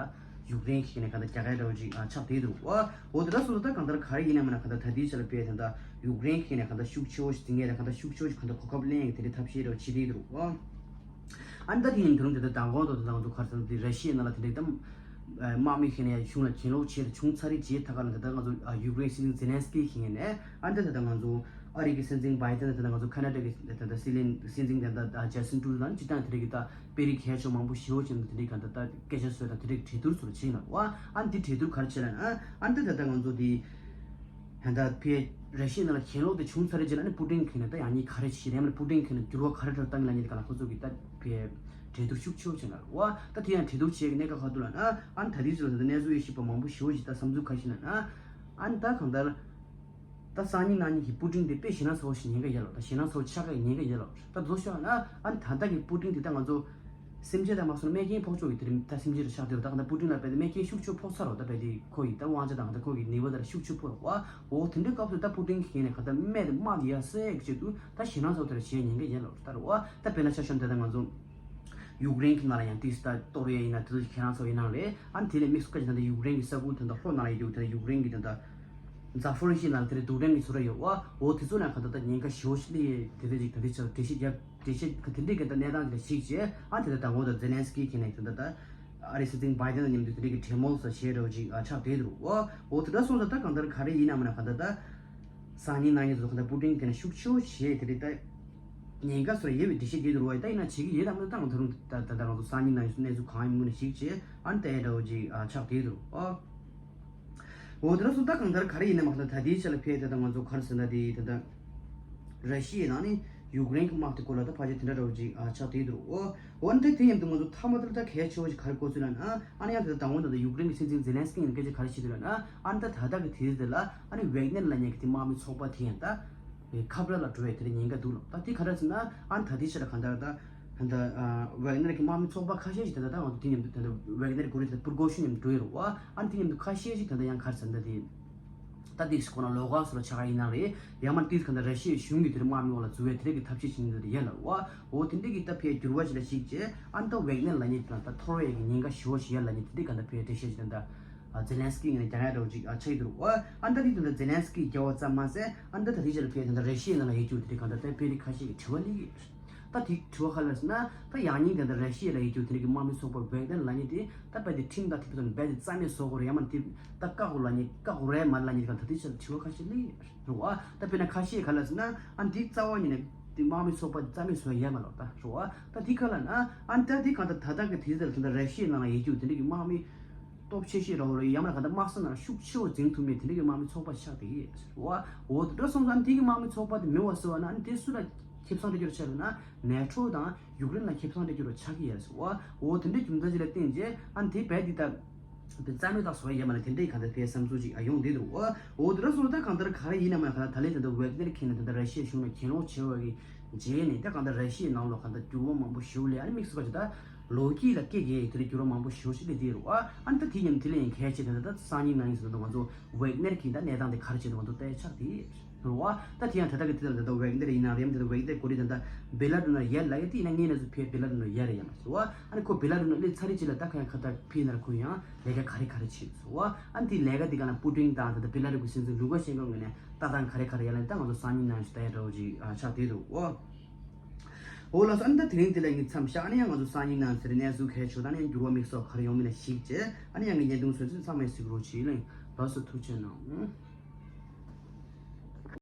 ཡུཀ་རེན་ཁེ་ནས་གང་ལྟར་རྒྱག་གི་རེད་ཅིག་ཆགས་བསྡད་འདུག་འོ་དེ་འདྲ་སོང་ཙང་ད་གང་ལྟར་ག་རེ་ཡིན་ན་མིན་ན་གང་ལྟར་ད་ལྟའི་ཆར་ལ་ཕའི་ད་ལྟ་ཡུཀ་རེན་ཁེ་ནས་གང་ལྟར་ཤུགས་ཆེ་བོ་ཞིག་འཛིང་ཡས་ལ་གང་ལྟར་ཤུགས་ཆེ་བོ་ཞིག་གང་ལྟར་གོ་སྐབས་ལེན་ཡས་དེ་འདྲའི་ཐབས་ཤེས་རེ་བྱེད་བསྡད་འདུག་ཨ་ནི་ད་དེ་ཡིན་དུས་དེ་ད་མདང་དགོང་དུ་ད་ང་ཚོ་ག་རེ་ཟེར་ན་དེ་ར་ཤི་ཡའི་ནང་ལ་དེ་འདྲའི་ད་དམག་མི་ཁེ་ནས་གཞུང་ལ་གྱེན་ལོག་བྱས་ཏེ་བྱུང་ཚར་རེད་ཅེས་ད་ག་ལ་ད་ལྟ་ང་ཚོ་ཡུཀ་རེན་སྲིད་འཛིན་ཛེ་ལན་སི་ཀི་ཁེ་ནས་ཨ་ནི་ད་ད་ང་ཚོ་ཨ་རི་གི་སྲིད་འཛིན་བྷའི་ཏན་དང་ད་ལྟ་ང་ཚོ་ཁ་ན་ཌ་གི་ད་ད་སྲིད་བློན་སྲིད་འཛིན་ད་ད་ཇ་སི་ཊིན་ཊུ་རུ་དང་སྤྱིར་བཏང་དེ་འདྲ་གི་ད་དཔོན་རིགས་གལ་ཆེ་མང་པོ་ཞེ་པོ་ཅིག་དེ་འདྲའི་ག་ད་ད་སྐད་ཆ་བཟོས་དང་དེ་འདྲའི་གྲོས་བསྡུར་ཚུར་བྱས་ན་བ། ཨ་ནི་དེ་གྲོས་བསྡུར་ག་རེ་བྱས་ལབ་ན་ཨ་ནི་ད་ད་ད་ང་ཚོ་དེ་ད་ལྟ་ཕའི་ར་ཤི་ཡའི་ནང་ལ་གྱེན་ལོག་དེ་བྱུང་ཚར་རེད་ཅེ་ལབ་ནི་པུ་ཏིན་ཁེ་ནས་ད་ཡང་ཉིད་ག་རེ་བྱེད་རེད་མ་ལ་པུ་ཏིན་ཁེ་ནས་འགྱུར་བ་ག་རེ་འགྲོ་བཏང་གི་ལབ་ཉིད་ག་ལ་ཁོ་ཚོ་གི་ད་ཕའི་གྲོས་བསྡུར་ཤུགས་ཆེ་བོ་བྱས་ན་བ། ད་དེ་ཡང་གྲོས་བསྡུར་བྱེད་ཀྱི་གནད་འགག་ག་འདུག་ལབ་ན་ཨ་ནི་ད་དེ་ཚོ་ལ་ད་ལྟ་གནས་ཚུལ་ཡོད་ཤེས་པ་མང་པོ་ཞེ་པོ་ཞིག་ད་བསམ་ཚུལ་ག་རེ་ཞིག་ལབ་ན་ཨ་ནི་ད་གང་ལྟར། ད་སང་ཉིན་གནངས་ཉིན་གྱི་པུ་ཏིན་དེ་དཔེ་ཞེད་སྣང་ཚ་བོ་ཞིག་ཉེན་ཁ་ཡོད་ལོ། ད་ཞེད་སྣང་ཚ་བོ་ཆགས་ཀྱི་ཉེན་ཁ་ཡོད་ལོ། ད་བཟོ་ཤོག་ན་ཨ་ནི་ད་ལྟ་གི་པུ་ཏིན་དེ་ད་ང་ཚོ་སེམས་ཅན་དང་མ་སོང་ན་རྨས་སྐྱོན་ཕོག་ཆོག་གི་དེ་རིང་ད་སེམས་ཅན་རེ་ཆགས་དེ་ད་ག་ད་པུ་ཏིན་ལ་དཔེ་དེ་རྨས་སྐྱོན་ཤུགས་ཆེ་ཕོག་ཚར་རོ། ད་དཔེ་དེ་ཁོ་ཡི་ད་དབང་ཆ་དང་ད་ཁོ་གི་ནུས་པ་དང་ཤུགས་ཆེ་ཕོག་རོ་བ། འོ་དེ་འདྲའི་སྐབས་སུ་ད་པུ་ཏིན་གི་ངོས་ནས་ག་ད་རྨས་དེ་དམག་དེ་ཡར་སོས་ཀྱི་ཆེད་དུ་ད་ཞེད་སྣང་ཚ་བོ་དེ་ར་བྱེད་ཉེན་ཁ་ཡོད་ལོ། ད་རོ་བ་ད་དཔེར་ན་ཆ་བཞག་ན་ད་ལྟ་ང་ཚོ། ཡུཀ་རེན་གྱི་ནང་ལ་ཡང་ཏིས་ད་གཏོར་ཡས་ཡིན་ན་དེ་ཚོ་ཁྱེད་རང་ཚོ་ཡིན་ནང་རེད། ཨ་ནི་དེ་ལས་དམིགས་སུ་བཀར་ཅིག་ད་ལྟ་ཡུཀ་རེན་གྱི་ས་ཁུལ་དེ་འདྲ་ལྷོ་ནང་ལ་ཡོད་དེ་ཡུཀ་རེན་གྱི་དེ་འདྲ་ཛ་ཧྥོ་རི་ཞི་ནང་ལ་དེ་འདྲ་རྡུལ་ཕྲན་གྱི་ཚོ་ར་ཡོད་བ། འོ་དེ་ཚོ་ནང་ག་ད་ད་ཉེན་ཁ་ཞེ་པོ་ཞིག་སླེབས་ཡས་དེ་འདྲ་ཅིག་ད་ལྟ་ཅིག་འགྲེལ་བཤད་རྒྱབ་འགྲེལ་བཤད་ག་དེ་འདྲའི་ག་ད་གནས་སྟངས་དེ་ལ་ཞིག་བྱས། ཨ་དེ་ད་དང་པོ་ད་ཛེ་ལན་སི་ཀི་ཁེ་ནས་དེ་འདྲ་ད་ཨ་རི་སྲིད་འཛིན་བྷའི་ཏན་དང་མཉམ་དུ་དེ་འདྲའི་གི་གྲོས་མོལ་ས་བྱས་རོ་ཅིག་ཨ་ཆགས་བསྡད་འདུག་འོ་འོ་དེ་འདྲ་སོང་ཙང་ད་གང་ལྟར་ག་རེ་ཡིན་ནམ་ན་ག་ད་ད། སང་ཉིན་གནངས་ཉིན་ཚོ་གང་ལྟར་པུ་ཏིན་དེ་ནས་ཤུགས་ཆེ་བོ་བྱས་དེ་རེད་ད། ཉེན་ཁ་སོར་ཡོད་པའི་འགྲེལ་བཤད་དེ་རུ་བ་ད་ཡིན་ན་བྱེད་ཀྱི་ཡོད་དམ་ད་ང་ད་རུང་ད་ད་ད་ང་ཚོ་སང་ཉིན་གནངས་ཉིན་ཚོ་གནས་ཚུལ་གང་ཡིན་མིན་ཞིག་བྱས་ཨ་ནི་ལྟ་ཡ་འདྲ་བོ་ཅིག་ཨ་ཆགས་བསྡད་འདུག་ཨ། འོ་དེ་འདྲ་སོང་ད་གང་ལྟར་ག་རེ་ཡིན་ནམ་ད་ད་དེའི་ཆ་ལ་ཕེབས་ད་ད་ང་ཚོ་ག་རེ་ཟེར་ན་དེ་ད་ད་ར་ཤི་ཡའི་ནང་ནས་ཡུཀ་རེན་གྱི་དམག་དེ་སྐོར་ལ་ད་ཕལ་ཆེར་དེ་འདྲ་འདྲ་བོ་ཅིག་ཨ་ཆགས་བསྡད་འདུག་ཨོ། འོ་འདི་དེ་ཡིན་དུས་ང་ཚོ་མཐའ་མ་དེར་ད་གལ་ཆེ་བོ་ཞིག་ག་རེ་གོ་ཚུལ་ལབ་ན་ཨ་ནི་ཡང་དེ་ད་དང་པོ་ད་ད་ཡུཀ་རེན་གྱི་སྲིད་འཛིན་ཛེ་ལན་སི་ཀི་ཡིན་སྐད་ཆ་ག་རེ་བཤད་འདུག་ལབ་ན་ཨ་ནི་ད་ད་ལྟ་གི་དུས་ཚོད་དེ་ལ་ཨ་ནི་ཝེག་ནེར་ལབ་མཁན་གྱི་དེ་དམག་མི་ཚོགས་པ་དེ་ཡང་ད་ཁ་བྲལ་ལ་འགྲོ་བའི་དེ་འདྲ་ཉེན་ཁ་འདུག་ལབ། ད་དེ་ག་རེ་ཟེར་ན་ཨ་ནི་ད་དེ་ཕྱིར་གང་ལྟར་ད་ད་ད་ཝེག་ནེར་གྱི་དམག་མི་ཚོགས་པ་ཁ་ཤས་ཤིག་ད་ད་ད་ང་ཚོ་དེ་མཉམ་དུ་ད་ད་ཝེག་ནེར་གོ་རི་ད་པུར་གོ་ཤུ་མཉམ་དུ་འགྲོ་ཡི་རེད་བ། ཨ་ནི་དེ་མཉམ་དུ་ཁ་ཤས་ཤིག་ད་ད་ཡང་ག་རེ་ཟེར་ན་ད་དེ། ད་ཏིས་ཁོ་ན་ལོགས་ཀ་སོ་ལ་ཆ་ག་ཡིན་ན་རེད། ཡང་མ་ཏིས་ག་ད་ར་ཤི་ཡའི་གཞུང་གི་དེར་དམག་མི་འོག་ལ་འཛུལ་བའི་དེ་རིགས་ཀྱི་ཐབས་ཤེས་བྱེད་མཁན་དེ་ཡོད་ལ་བ། འོ་དེ་འདྲས་ཀྱི་ད་ཕའི་འགྱུར་བ་ཞིག་ལ་ཞིག་བྱས་ཨ་ད་ཝེག་ནེར་ལབ་མཁན་དེ་ད་འཐོར་བའི་གི་ཉེན་ཁ་ཞེ་པོ་ཞིག་ཡོད་ལབ་མཁན་དེ་འདྲས་ག་ད་ཕའི་འགྲེལ་བཤད་ཅིག་ད་ད་ཛེ་ལན་སི་ཀི་ངོས་ནས་རྒྱག་ཡ་འདྲ་བོ་ཅིག་ཨ་ཆགས་ཀྱི་འདུག་བ། ཨ་ད་དེ་ད་ད་ཛེ་ལན་སི་ཀི་རྒྱག་པ་ཙམ་མ་ཟད་ཨ་ད་ད་དེ་ཅིག་ལ་ཕའི་ད་ད་ར་ཤི་ཡའི་ནང་ལ་ཡོད་རྒྱུ་དེ་འདྲས་ག་ད་ད་ཕའི་རིགས་ཁ་ཤས་ཀྱི་དྲི་བ་སླེབས་ཀྱི་ཡོད། ད་དེ་དྲི་བ་ག་རེ་ལབ་ཟེར་ན་ད་ཡང་སྙིང་དེ་འདྲ་ར་ཤི་ཡ་ལ་ཡོད་རྒྱུ་དེ་འདྲ་གི་དམག་མི་ཚོགས་པ་ཝེག་ནེར་ལབ་མཁན་དེ་ད་རྦད་དེ་ཁྲིམས་དང་མཐུན་པ་དང་རྦད་དེ་རྩ་མེད་བཟོ་དགོས་རེད། ཡང་མ་དེ་ད་བཀག་དགོས་ལབ་མཁན་བཀག་དགོས་རེད་མ་རེད་ལབ་མཁན་དེ་གང་ད་དེ་ཆ་ལ་དྲི་བ་ཁ་ཤས་སླེབས་རེད་བ། ད་དཔེར་ན་ཁ་ཤས་ག་རེ་ལབ་ཟེར་ན་ཨ་འདི་རྩ་བ་ཉིད་ནས་དེ་དམག་མི་ཚོགས་པ་རྩ་མེད་བཟོ་ཡ་ཡོད་མ་རེད་ད་རེད་བ། ད་དེ་ག་རེ་ལབ་ན་ཨ་ད་དེ་གང་ད་ད་ལྟ་གི་དུས་ཚོད་ལ་ད་ད་ར་ཤི་ཡའི་ནང་ལ་ཡོད་རྒྱུ་དེ་འདྲ་གི་དམག་མི་སྟོབས་ཆེ་ཤོས་ར་བ་རེད། ཡང་མ་ག་ད་དམག་ས་ནང་ཤུགས་ཆེ་བོ་འཛིང་ཐུབ་མཁན་དེ་འདྲ་གི་དམག་མི་ཚོགས་པ་ཆགས་བསྡད་ཡོད་རེད་བ། འོ་དེ་འདྲ་སོང་ཙང་དེ་གི་དམག་མི་ཚོགས་པ་དེ་མེད་པ་བཟོ་བ་ན་ཨ་ནི་དེ་སུ་ལ་ཁེ་བཟང་སྤྲད་རྒྱུ་རེད་ཆགས་ལབ་ན་ནེ་ཊོ་དང་ཡུཀ་རེན་ལ་ཁེ་བཟང་སྤྲད་རྒྱུ་རེད་ཆགས་ཀྱི་ཡོད་རེད་བ། འོ་དེ་འདྲའི་རྒྱུ་མཚན་ཅིག་ལ་བརྟེན་རྗེས་ཨ་ནི་དེ་རྦད་དེ་ད་དེ་རྩ་མེད་ད་བཟོ་ཡ་ཡོད་མ་རེད། དེ་འདྲའི་གང་ལྟར་དེ་བསམ་ཚུལ་ཅིག་ཨ་ཡོང་བསྡད་འདུག་བ། འོ་དེ་འདྲ་སོང་ཙང་གང་ལྟར་ག་རེ་ཡིན་ན་མ་ག་ད་ད་ལན་ད་ད་ཝེག་ནེར་ཁེ་ནས་ད་ད་ར་ཤི་ཡའི་གཞུང་ལ་གྱེན་ལོག་བྱས་པ་གི་རྗེས་ནས་ད་གང་ལྟར་ར་ཤི་ཡའི་ནང་ལོགས་གང་ལྟར་འགྱུར་བ་མང་པོ་ཞིག་སླེབས། ཨ་ནི་དམིགས་སུ་བཀར་ཅིག་ད་ལོ་རྒྱུས་ལ་སྐད་རྒྱག་ཡས་དེ་འདྲ་འགྱུར་བ་མང་པོ་ཞེ་པོ་ཞིག་སླེབས་བསྡད་རེད་བ། ཨ་ནི་ད་དེ་མཉམ་དེ་ལས་ཡང་གལ་ཆེ་དེ་འདྲ་ད་སང་ཉིན་གནངས་ཉིན་ཟེར་ན་ད་ང་ཚོ་ཝེག་ནེར་གྱི་ད་གནས་སྟངས་དེ་ག་རེ་བྱས་འདུག་ང་ཚོ་ལྟ་ཡ་ཆགས་བསྡད་རེད་བ། ད་དེ་ཡང་ད་ལྟ་གི་དེ་ལ་ད་ལྟ་ཝེག་ནེར་ཡིན་ན་རེད། ད་ལྟ་ཝེག་ནེར་གོ་རེད། ད་ལྟ་བེ་ལ་རུ་ན་ཡར་ལ་ཡ་དེ་ཡིན་ན་ངས་ན་ཚོ་ཕེ་བེ་ལ་རུ་ན་ཡར་རེད་ཡ་མ་ཟེར་བ། ཨ་ནི་ཁོ་བེ་ལ་རུ་ན་སླེབས་ཚར་རེད་ཅིག་ལ་ད་ག་ཡང་ཁ་ད་ཕེ་ན་ར་ཁོ་ཡང་ལས་ཀ་ག་རེ་ག་རེ་བྱས་ཟེར་བ། ཨ་ནི་དེ་ལས་ཀ་དེ་ག་ན་པུ་ཏིན་དང་ད་ལྟ་བེ་ལ་རུ་གི་སྲིད་འཛིན་ལུ་ཀ་ཤེན་ཀོ་ངོས་ནས་ལྟ་སྟངས་ག་རེ་ག་རེ་ཡ་ལ་ད་ང་ཚོ་སང་ཉིན་གནངས་ཞུ་ད་ཡ་འདྲ་བོ་ཅིག་ཆགས་བསྡད་འདུག་ཨོ། འོ་ལགས་སོ། ཨ་ནི་ད་དེ་རིང་དེ་ལ་ངས་མཚམས་བཞག་ནས་ཡང་ང་ཚོ་སང་ཉིན་གནངས་ཚེ་རིང་གནས་ཚུལ་གལ་ཆེ་ད་ནས་འགྱུར་བ་དམིགས་སུ་ག་རེ་ཡོང་མིན་ལ་གཞིགས་བྱས་ཨ་ནི་ཡང་ངས་བརྙན་ཐུང་བཟོ་ཚུལ་ཚང་མས་གཟིགས་རོགས་བྱེད་ལེ། ལགས་སོ་ཐུགས་རྗེ་གནང་།